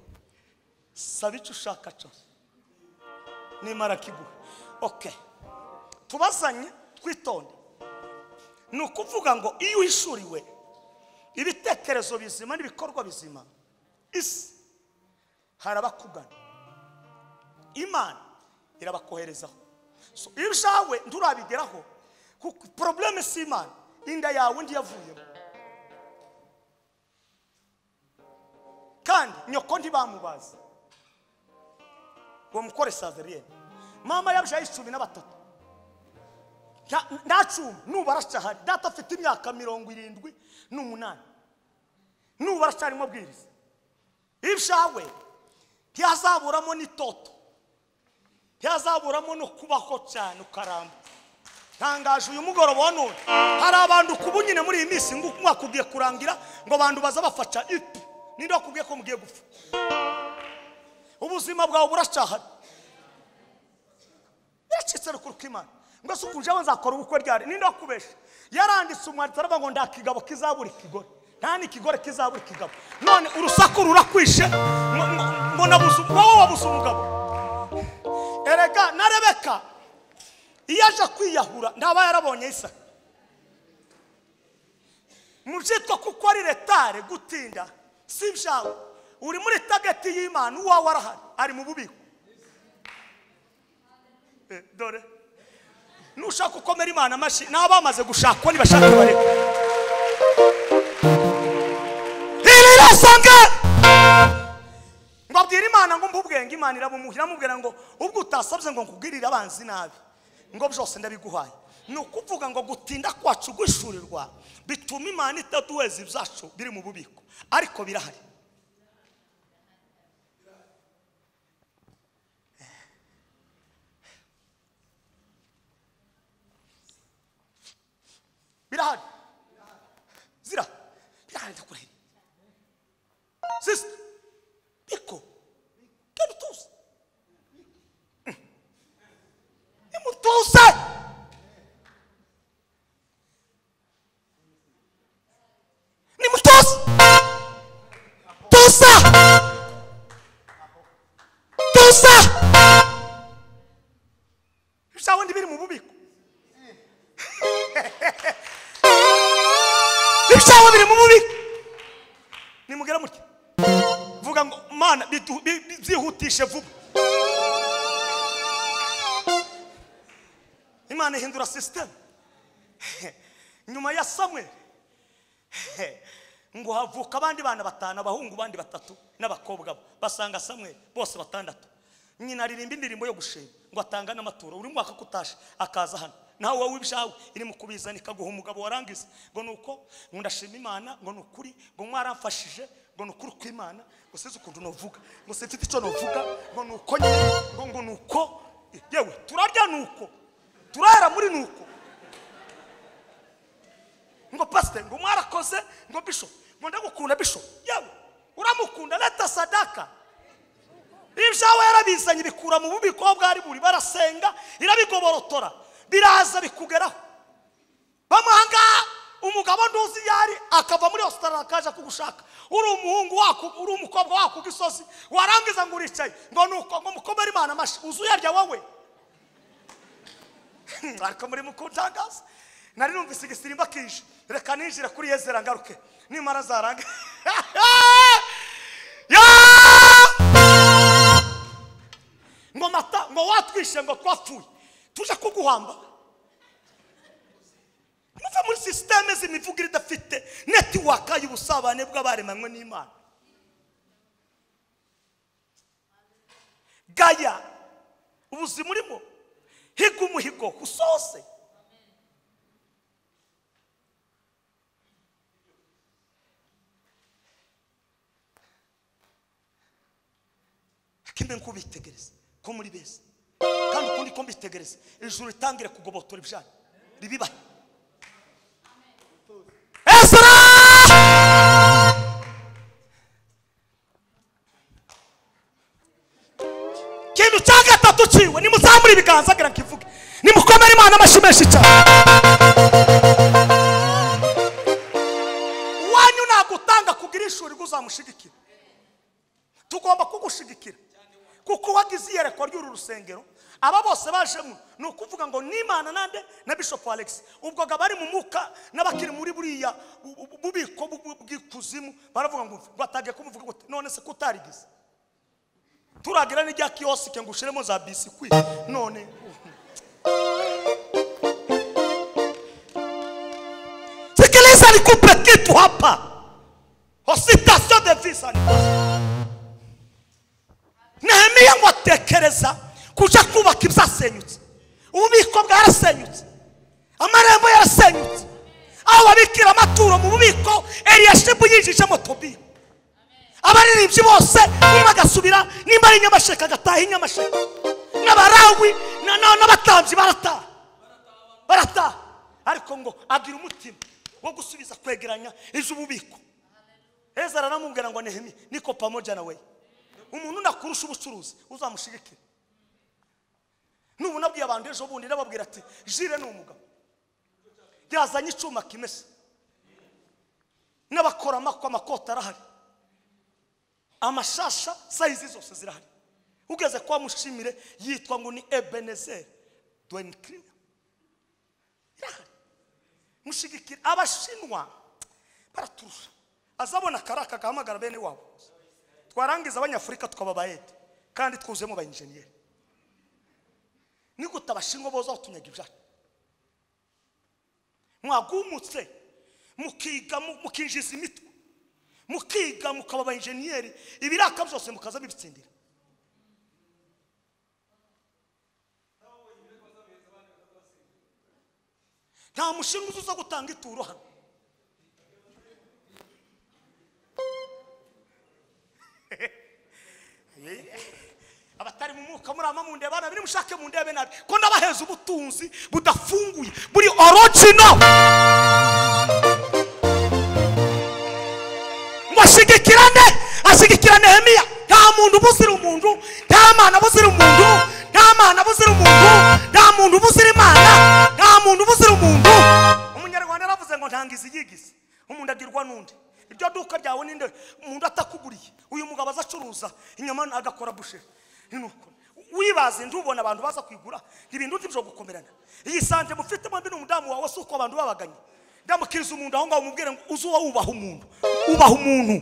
saba icyo ushaka cyose nimara kiguha. Okay, tubazanye twitonde. Ni ukuvuga ngo iyo uhishuriwe Ibitekerezo bizima n'ibikorwa bizima isi harabakugana, Imana irabakoherezaho. So ibyawe nturabigeraho kuko probleme si Imana, inda yawe ndiyavuyemo kandi nyoko ntibamubaza ngo mukore sazeriyene. Mama yabyaye 13 nta cumi nubu aracyahari. Data afite imyaka 78 nubu aracyarimo bwiriza. Ibyawe ntihazaburamo n'itoto, ntihazaburamo no kubaho cyane ukaramba. Ntangaje uyu mugoroba wa none hari abantu kubu nyine muri iyi minsi ngo umwaka ugiye kurangira ngo abantu baza bafaca ipi. Ninde wakubwiye ko mugiye gupfa? Ubuzima bwawe buracyahari. Biracitse rukuruka Imana ngo se ukunje nzakora ubukwe ryari? Ninde wakubesha? Yaranditse umwanditsi aravuga ngo ndakigabo kizabura ikigore, nta n'ikigore kizabura ikigabo. None urusaku rurakwishe ngo nabuze wowe wabuze umugabo. Erega na Rebeka iyo aje kwiyahura ntaba yarabonye Isaka. Mu byitwa kuko ari retare gutinda si ibyawe, uri muri tageti y'Imana, uwawe arahari ari mu bubiko. Dore nushaka ukomera Imana amashyi n'abamaze gushakwa nibashaka bareka. Ibirasanga ngo abwira Imana ngo mbubwenge, Imana irabumuhira iramubwira ngo ubwo utasabye ngo nkubwirire abanzi nabi ngo byose ndabiguhaye. Ni ukuvuga ngo gutinda kwacu gushurirwa bituma Imana itaduheza ibyacu biri mu bubiko, ariko birahari. Birahari zira birahari ndakurahira sister biko genda utuze nimutuze. Nimutuze tuza tuza ibyawe biri mu bubiko. Ibyawe biri mu bubiko. Nimugera mutya vuga ngo Mana byihutishe vuba. Imana ihindura system. Nyuma ya Samuel ngo havuka abandi bana 5, abahungu bandi 3 n'abakobwa basanga Samuel bose 6. Nyina aririmba indirimbo yo gushima ngo atanga n'amaturo uri mwaka kutashe akaza hano nawe wowe ibyawe iri mu kubizana ikaguha umugabo warangiza ngo nuko ngo ndashima Imana ngo nukuri ngo mwaramfashije ngo nukuri kw'Imana ngo sinzi ukuntu novuga ngo sinfite icyo novuga ngo nuko nyine ngo nuko yewe turarya nuko turara muri nuko ngo pastor ngo mwarakoze ngo bishop ngo ndagukunda bishop yewe uramukunda leta sadaka. Ibyawe yarabizanye bikura mu bubiko bwari buri barasenga irabigoborotora biraza bikugeraho. Bamuhanga umugabo nduzi yari akava muri Australia akaja kugushaka, uri umuhungu wako uri umukobwa wako gisozi warangiza ngo uricaye ngo nuko ngo mukomere Imana amashi uzuyarya wowe. Ariko muri mukuntangaza nari numvise igisirimba kije reka ninjira kuri Yezera ngaruke nimara zaranga. Ya ngo mata ngo watwishe ngo twapfuye tuje kuguhamba. Muva muri systeme z'imivugire idafite network y'ubusabane bw'abaremanywe n'Imana. Gaya ubuzima urimo higa umuhigo usose. Kimbe nkubitegereza ko muri beza kandi ukundi ko mbitegereza ijuru ritangire kugobotora ibyanyu ribiba. Ezra kintu cya gatatu ciwe nimuzamure ibiganza agira nkivuge nimukomere Imana amashyi menshi cyane. Wanyu nagutanga kugira ishuri uzamushigikira, tugomba kugushigikira kuko wagize iyerekwa ry'uru rusengero Aba bose bajemo ni ukuvuga ngo n'Imana nande na Bishop Alex ubwo bari mu muka n'abakiri muri buriya bubiko bw'ikuzimu baravuga ngo batage kumuvuga ngo none se kutarigize turagira n'ijya kiosk ngo ushiremo za biscuit none sikiliza nikupe kitu hapa citation de visa Nehemiya ngo atekereza kuja kubaka ibyasenyutse ububiko bwarasenyutse amarembo yarasenyutse aho babikira amaturo mu bubiko Eliyashibu yinjijemo Tobiya abaririmbyi bose umwe agasubira nimba ari Nyamasheke agataha Inyamasheke n'abarawi n'abatambyi barataha ariko ngo agira umutima wo gusubiza kwegeranya iz'ububiko. Ezra aramubwira ngo Nehemiya niko pamoja nawe umuntu nakurusha ubucuruzi uzamushigikira. Nubu nabwiye abantu ejo bundi nababwira ati Jire ni umugabo yazanye icuma kimesa n'abakora amakota arahari amashasha size zose zirahari ugeze kwa mushimire yitwa ngo ni Ebenezer Dwayne irahari mushigikira. Abashinwa baraturusha azabona karaka gahamagara bene wabo twarangiza abanyafurika tukababayede kandi twuzemo ba engineer nigute abashinwa boza utunyaga ibyacu mwagumutse mukiga mukinjiza imitwe mukiga mukaba ba engineer ibiraka byose mukaza bibitsindira. Nta mushinga uza gutanga ituro hano abatari mu mwuka murama mu ndebe bana biri mushake mu ndebe nabi ko ndabaheza ubutunzi budafunguye buri original ngo ashigikirane ashigikira Nehemiya. Nta muntu buzira umuntu, nta mana buzira umuntu, nta mana buzira umuntu, nta muntu buzira Imana, nta muntu buzira umuntu. Umunyarwanda yaravuze ngo ntangiza iyigize umuntu agirwa n'undi. Iryo duka ryawe ninde umuntu atakuguriye uyu mugabo azacuruza inyama agakora bushe nuko wibaze ndubona abantu baza kwigura ibintu byo gukomerana. Iyi sante mufite mwambi n'umudamu wawe suko abantu babaganye ndamukiriza umuntu aho ngaho umubwire ngo uzuwa ubaha umuntu ubaha umuntu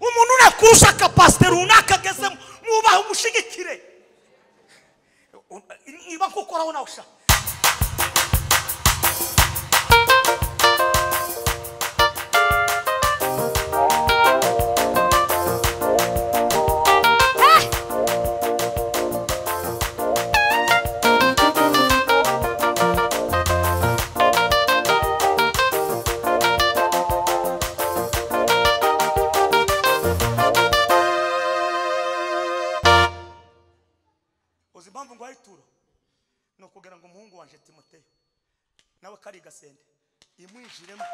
umuntu nakurusha capacité runaka agezemo mubaha umushigikire niba kukoraho nawe sha. Nawe kari gasende imwijiremo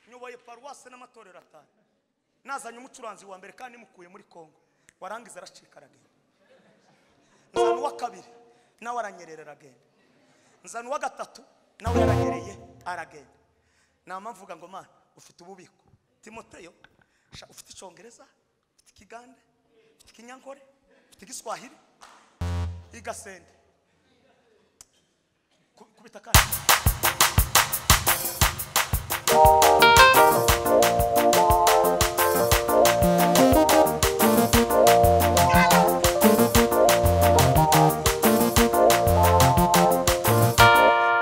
nyoboye paruwase n'amatorero atanu nazanye umucuranzi wa mbere kandi mukuye muri Kongo warangiza aracika aragenda nzana uwa kabiri nawe aranyerera aragenda nzana uwa gatatu nawe yaranyereye aragenda. Nama mvuga ngo mana ufite ububiko Timoteyo ufite icyongereza ufite ikigande ufite ikinyankore ufite igiswahili igasende kubita kandi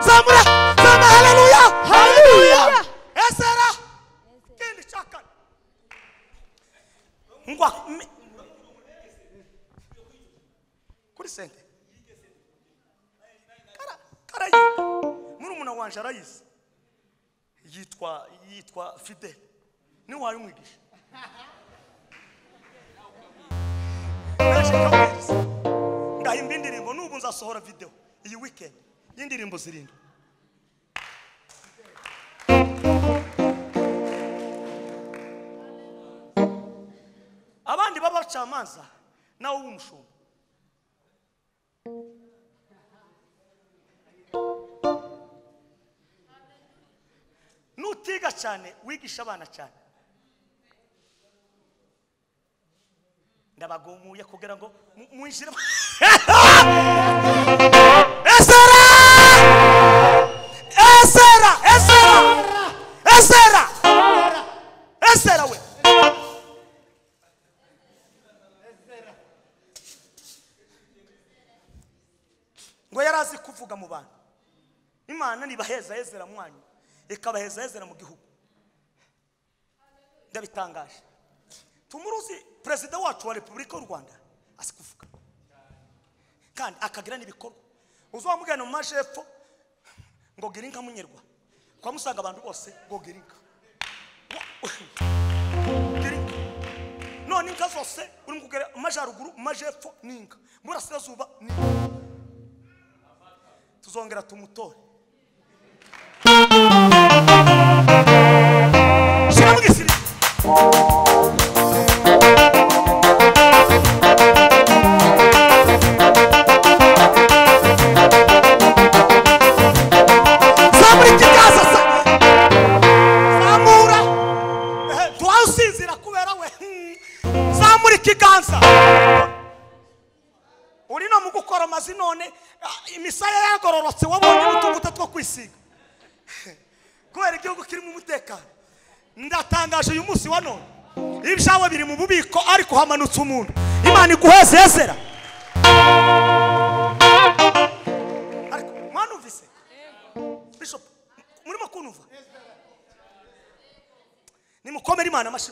zamura zama haleluya haleluya Ezra kindi chaka ngwa kuri sente kara murumuna wanje arayizi yitwa Fidel ni wayo umwigisha ndahimba indirimbo n'ubu nzasohora video iyi weekend y'indirimbo zirindwi. Abandi babacamanza nawe w'umushumba Nutiga cyane wigisha abana cyane. Ndabagumuye kugira ngo mwinjire. Ezra! Ezra! Ezra! Ezra! Ezra we. Ngo yarazi kuvuga mu bantu. Imana nibaheza Ezra mwanyu, ikabaheza Ezra mu gihugu. Ndabitangaje. Tumuruzi president wacu wa Republika y'u Rwanda asikuvuga. Kandi akagira nibikorwa. Uzamugana mu majepfo ngo girinka munyerwa. Kwa musanga abantu bose ngo girinka. Girinka. None inka zose uri kugera majaruguru majepfo ninka. Murasirazuba ninka. Tuzongera tumutore. Shira mugisiri. Uri no mu gukora amazi none imisaya yagororotse wabonye utuvuta two kwisiga kubera igihugu kirimo umutekano. Ndatangaje uyu munsi wa none ibyawe biri mu bubiko ariko hamanutse umuntu. Imana iguheze Ezra. Ariko mwanumvise Bishop murimo kunumva? Nimukomere Imana amashyi.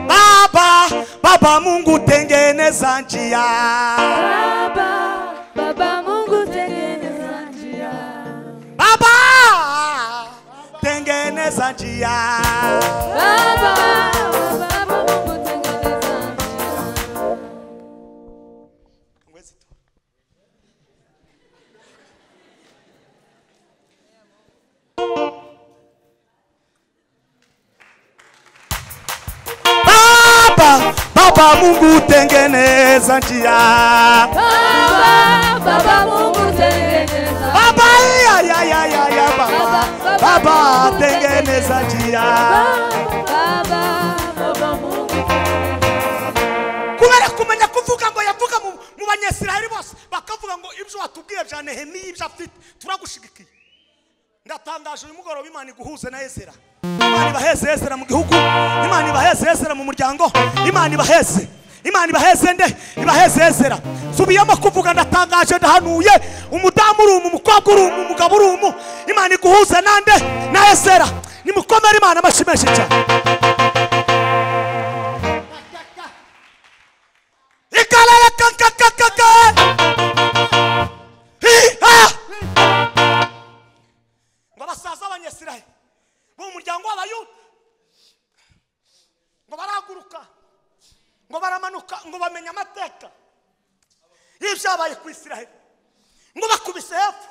Baba, Baba Mungu tengeneza njia. Baba, Baba Mungu tengeneza njia. Baba, tengeneza njia. Baba, Baba Mungu tengeneza njia. Ngwezi tu. Baba Mungu tengeneza njia. Baba, Baba Mungu tengeneza. Baba ya ya ya ya ya baba. Baba tengeneza njia. Baba, Baba Mungu tengeneza. Kubera kumenya kuvuga ngo yavuga mu Banyisiraheli bose bakavuga ngo ibyo watubwiye bya Nehemiya ibyo afite turagushigikiye. Ndatangaje uyu mugoroba Imana iguhuze na Ezra. Imana ibaheze Ezra mu gihugu, Imana ibaheze Ezra mu muryango, Imana ibaheze. Imana ibaheze nde? Ibaheze Ezra. Subiyamo kuvuga ndatangaje ndahanuye umudamu uri umukobwa uri umugabo uri umu. Imana iguhuze nande? Na Ezra. Nimukomere Imana amashyi menshi cyane. Ikalala kakakakaka. Hi ha. Ngo abasaza b'Abanyisiraheli bo mu muryango w'Abayuda ngo barahaguruka ngo baramanuka ngo bamenya amateka y'ibyabaye ku Isiraheli ngo bakubise hepfo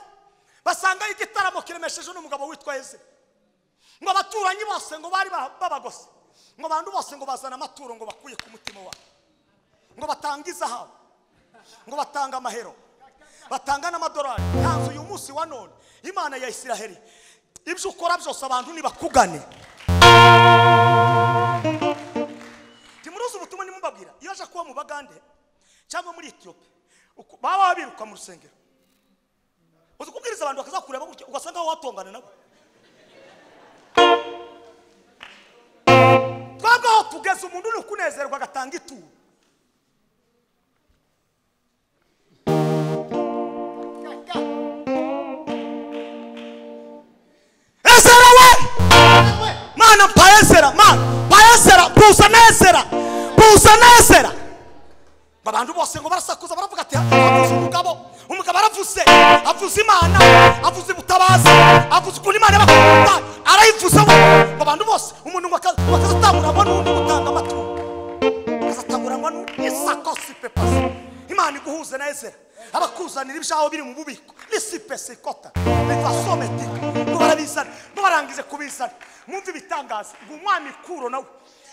basanga igitaramo kiremesheje n'umugabo witwa Ezra ngo abaturanyi bose ngo bari babagose ngo abantu bose ngo bazana amaturo ngo bakuye ku mutima wabo ngo batanga izahabu ngo batanga amahero batanga n'amadolari. Ntanze uyu munsi wa none Imana ya Isiraheli ibyo ukora byose abantu nibakugane. Timuruzi ubutumwa nimubabwira iyo aje kuba mu Bagande cyangwa muri Ethiopia baba biruka mu rusengero uzi kubwiriza abantu bakazakureba gutya ugasanga watongana nabo. Twabwo tugeze umuntu uri kunezerwa agatanga ituro. Ezra we! Mana mpa Ezra, mana mpa Ezra, pusa Ezra, pusa Ezra. Abantu bose ngo barasakuza baravuga ati avuze umugabo, umugabo aravuze, avuze Imana, avuze ubutabazi, avuze ukuntu Imana bakunda, arayivuze we. Abantu bose umuntu ngo akazatangura n'undi gutanga amaturo. Akazatangura n'undi isakosi pepasi. Imana iguhuze na Ezra. Abakuzanira ibyaho biri mu bubiko. Lisipese kota. Bivasometika. Ngo barabizana, ngo barangize kubizana. Mwumve ibitangaza ngo umwami Kuro nawe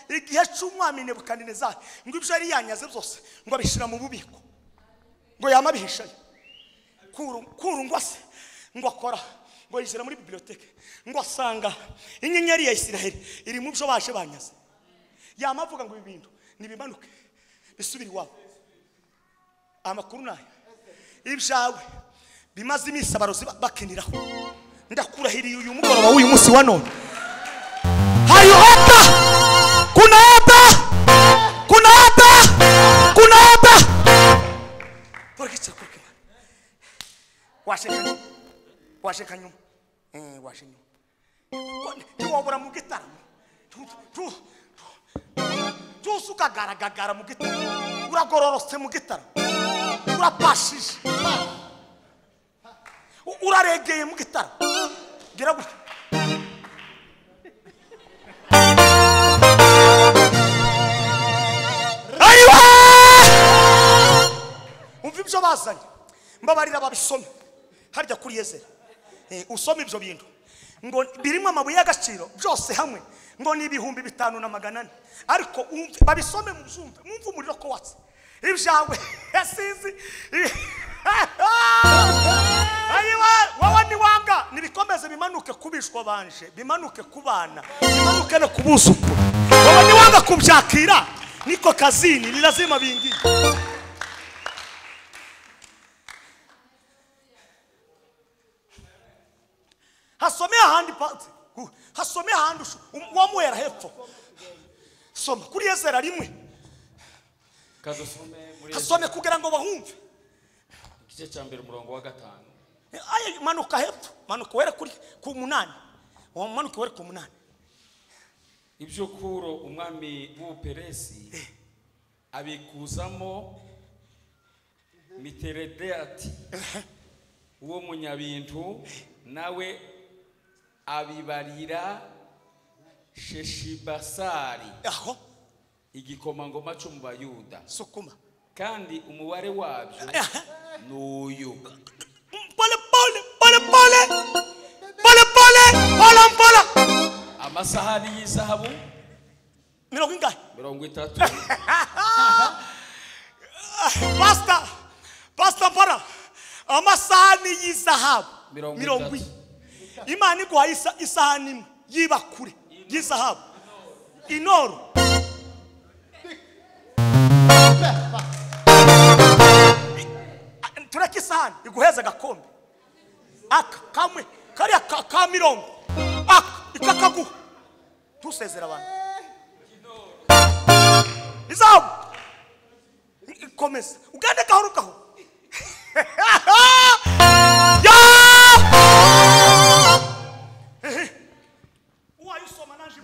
igihe cy'umwami Nebukadinezari ngo ibyo yari yanyaze byose ngo abishira mu bubiko ngo yama bihishayo. Kuro ngo ase Ngo akora ngo yishyira muri biblioteke ngo asanga inyenyeri ya Isiraheli iri mu byo baje banyaze. Yamavuga ngo ibi bintu nibimanuke bisubire iwabo. Amakuru nayo ibyawe bimaze iminsi abarozi bakiniraho. Ndakurahiriye uyu mugoroba w'uyu munsi wa none. Hayota kunata kunata kunata. Poreke washekanyuma washekanyuma washenyuma ntiwabura mu gitaramo tusukagaragagara mu gitaramo uragororotse mu gitaramo urapashije uraregeye mu gitaramo gira gutya. Ayiwa umva ibyo bazanye mbabarira babisome harya kuri Yezera. Usome ibyo bintu ngo birimo amabuye y'agaciro byose hamwe ngo ni 5400 ariko umve babisome muzumve mwumve umuriro ko watse ibyawe yasizi. Ayiwa wowe ni wanga nibikomeze bimanuke kubishwa banje bimanuke kubana bimanuke no kubuzukuru. Wowe ni wanga kubyakira niko kazini ni lazima bingi. Hasome ahandi pati hasome ahandi wamuhera hepfo. Soma kuri Yezera rimwe kadusome muri hasome kugira ngo bahumve igice cya mbere umurongo wa 5. Aye manuka hepfo manuka wera kuri ku 8 manuka wera ku 8. Ibyo Kuro umwami w'Ubuperesi abikuzamo Miteredati uwo munyabintu nawe abibarira Sheshibasari aho igikomangoma cyo mu Bayuda. Sukuma kandi umubare wabyo n'uyu. Pole pole pole pole pole pole pole pole. Amasahani y'izahabu mirongo ingahe? 30. Pastor Pastor para amasahani y'izahabu 40. Imana iguha isahani imwe y'ibakure y'izahabu inoro. Tureke isahani iguheza agakombe aka kamwe kariya ka mirongo aka ikakaguha tusezera abantu izahabu ikomeza ugende gahoro gahoro.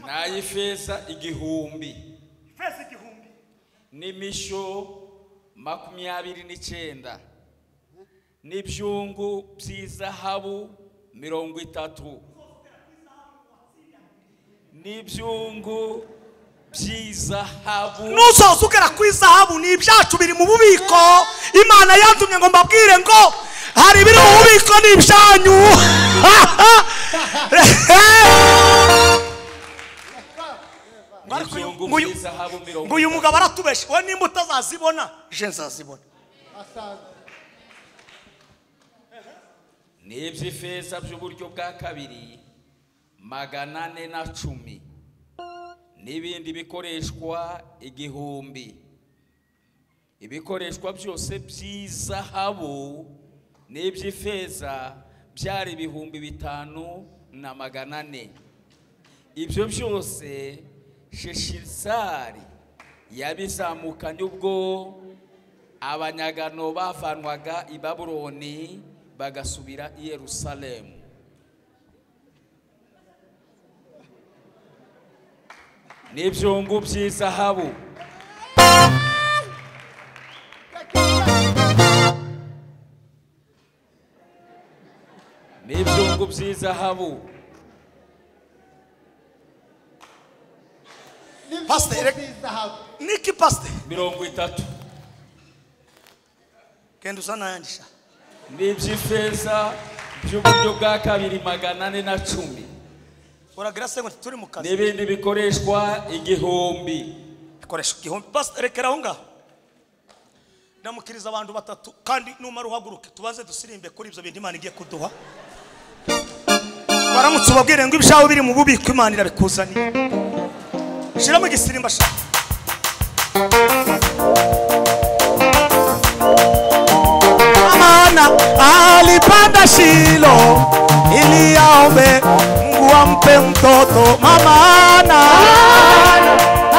N'ay'ifeza 1000 ifeza 1000 n'imisho 29 n'ibyungu by'izahabu 30 n'ibyungu by'izahabu. Nusoza ugera ku izahabu ni ibyacu biri mu bubiko. Imana yantumye ngo mbabwire ngo hari ibiri mu bubiko ni ibyanyu. Ngo uyu mugabo aratubeshe we nimba utazazibona je nzazibona. N'iby'ifeza by'uburyo bwa kabiri 410 n'ibindi bikoreshwa 1000 ibikoreshwa byose by'izahabu n'iby'ifeza byari 5400. Ibyo byose Sheshibasari yabizamukanye ubwo abanyagano bavanwaga i Babuloni bagasubira i Yerusalemu. N'ibyungu by'izahabu n'ibyungu by'izahabu. Pastor niki pastor 30 Genda uzana yandisha n'iby'ifeza by'uburyo bwa kabiri 410 uragira se ngo turi mu kazi n'ibindi bikoreshwa 1000 bikoresha 1000 pastor rekera aho ngaho ndamukiriza abantu batatu kandi numara uhaguruke tubaze dusirimbe kuri ibyo bintu Imana igiye kuduha. Baramutse ubabwire ngo ibyawe biri mu bubiko Imana irabikuzaniye. Shiramo igisirimba sha. Amana alipanda Shilo ili aombe Mungu ampe mtoto. Mama Ana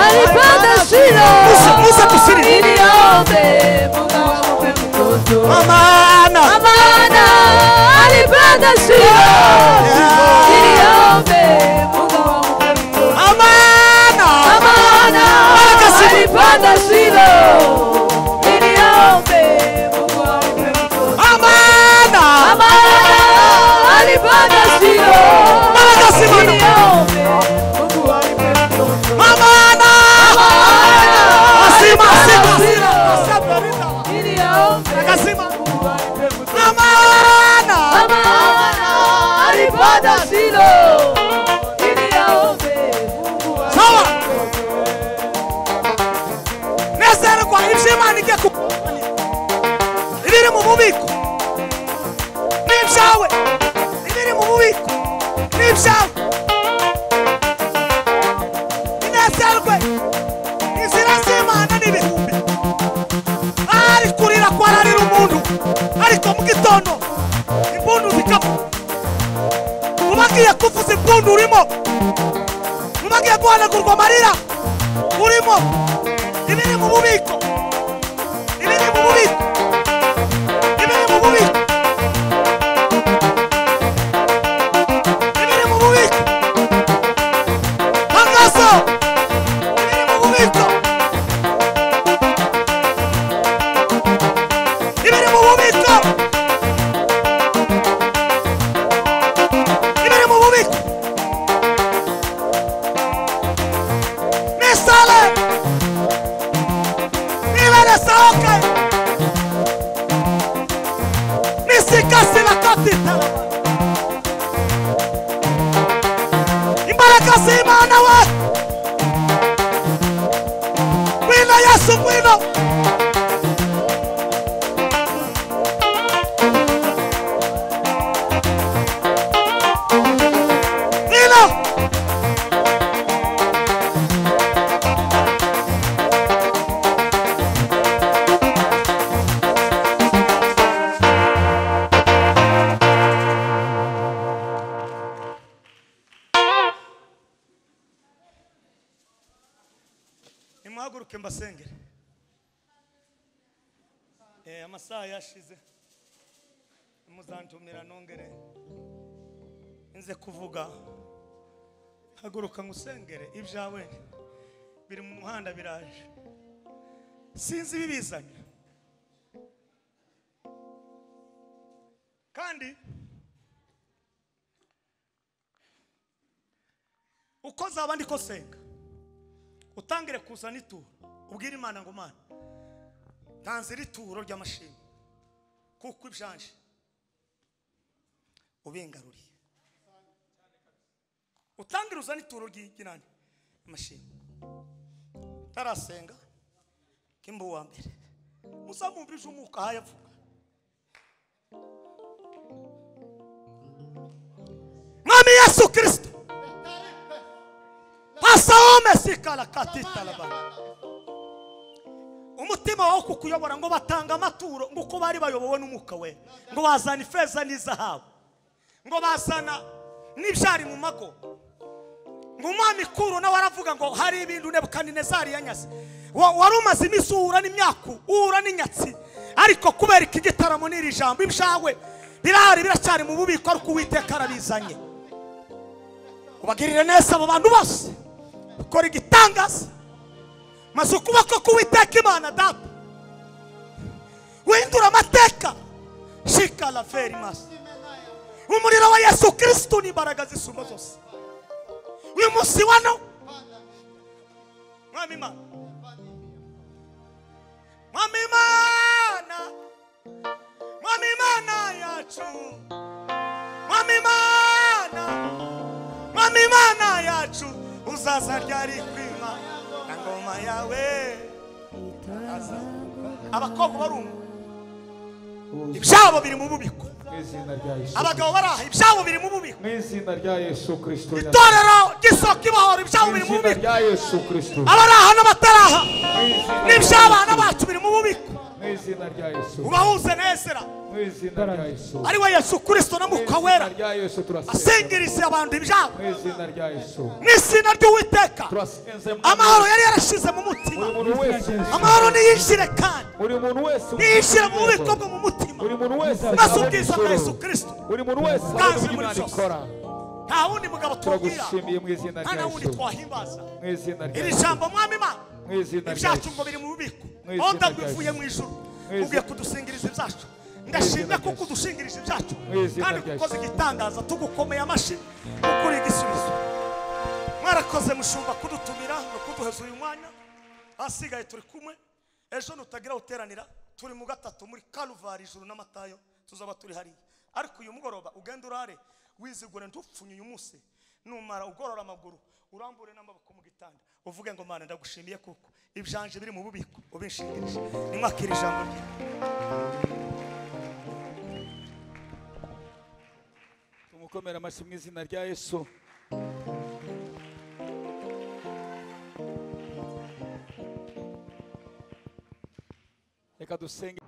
alipanda Shilo Musa tusiri ili aombe Mungu ampe mtoto. Mama Ana, Mama Ana alipanda Shilo ili aombe Mungu ampe mtoto. Mama Ana, Mama Ana alipanda Shilo ili aombe Mungu ampe mtoto. Mama Ana, Mama Ana alipanda Shilo ili aombe Mungu ampe mtoto. Mama Ana, asima asima ili aombe akasima Mungu ampe mtoto. Mama Ana, Mama Ana alipanda Shilo ili aombe Mungu ampe sawa. Nezerwa ibyo Imana igiye kukuzanira ibiri mu bubiko n'ibyawe, ibiri mu bubiko n'ibyawe. Inezerwe inzira z'Imana n'ibihumbi. Ari kurira kwararira umuntu, ariko mu gitondo impundu zikapfa. Mubagiye kuvuza impundu urimo, mubagiye guhanagurwa amarira urimo. Ibiri mu bubiko, ibiri mu bubiko, ibiri mu bubiko, ibiri mu bubiko. Tangazo, ibiri mu bubiko, ibiri mu bubiko, ibiri mu bubiko. Misale Saoka Misikasi la kapita imbaraga z'Imana we. Ngwino Yesu, ngwino. Ngwino. Nimuhaguruke mbasengere. Amasaha yashize, muzantumira nongere nze kuvuga. Haguruka ngusengere, ibyawe biri mu muhanda biraje, sinzi bibizanye. Kandi uko zaba ndiko senga, utangire kuzana ituro, ubwire Imana ngo Mana tanze ituro ry'amashimwe kuko ibyanje ubingaruriye. Utangire uzana ituro ry'inani amashimwe. Tarasenga kimbo wa mbere musamumvije umwuka hayavuga. Mwami Yesu Kristo pasaome sikala katita laba. Umutima wawe kukuyobora ngo batanga amaturo ngo uko bari bayobowe n'umwuka we, ngo bazana ifeza n'izahabu, ngo bazana n'ibyari mu mago. Ngo umwami Kuro nawe aravuga ngo hari ibintu Nebukadinezari yanyaze. Wari umaze iminsi uhura n'imyaku, uhura n'inyatsi, ariko kubera iki gitaramo n'iri jambo ibyawe birahari biracyari mu bubiko, ariko Uwiteka arabizanye. Ubagirire neza abo bantu bose, ukora igitangaza. Maze ukuboko k'Uwiteka Imana Data windura amateka shika la feri masi. Umuriro wa Yesu Kristo n'imbaraga zisumba zose. Uyu munsi wano Mwami Imana, Mwami Imana, Mwami Imana yacu, Mwami Imana, Mwami Imana yacu, uzaza ryari kwima na ngoma yawe. Abakobwa barumva Ibyabo biri mu bubiko. Mu izina rya Yesu. Abagabo baraha ibyabo biri mu bubiko. Mu izina rya Yesu Kristo. Itorero ry'isoko ibahora ibyabo Mu biri mu izina bubiko. rya Yesu Kristo. Abaraha n'abataraha Mu izina n'iby'abana bacu biri mu bubiko. Mu izina rya Yesu. Ubahuze nezera Mu izina rya Yesu. ari we Yesu Kristo na Mu Mwuka izina Wera rya Yesu turasenze. asingirize abantu ibyabo. Mu izina rya Yesu. Mu izina ry'Uwiteka Turasenze. amahoro yari yarashize mu mutima, Buri muntu wese. amahoro niyinjire kandi Buri muntu wese. niyinjire mu bubiko bwo mu mutima, Buri muntu wese. maze ubwiza bwa Yesu Kristo Buri muntu wese. bwaje abone muri ibyo Imana byose. ikora. Nta wundi mugabo tubwira, Turagushimiye mu izina nta rya na wundi Yesu. twahimbaza. Mu izina rya Iri Yesu. jambo mwami Imana, Mu izina rya ibyacu Yesu. ngo biri mu bubiko. Mu izina Onda rya bivuye Yesu. mu ijuru, Mu izina- ugiye kudusingiriza ibyacu. Ndashimye rya kuko Yesu. udushingirije ibyacu Mu izina kandi rya kukoze Yesu. igitangaza, tugukomeye amashyi ukuri igisubizo. Mwarakoze mushumba kudutumira no kuduheza uyu mwanya. Ahasigaye turi kumwe ejo nutagira uteranira, turi mu gatatu muri Kaluvari ijuru n'amatayo tuzaba turi hariya. Ariko uyu mugoroba ugenda urare wizigure, ntupfunye uyu munsi. Numara ugorora amaguru urambure n'amaboko mu gitanda uvuge ngo Mana ndagushimiye kuko ibyanje biri mu bubiko ubinshingirije. Nimwakira ijambo rye. Tumukomere amashyi mu izina rya Yesu. Reka dusenge.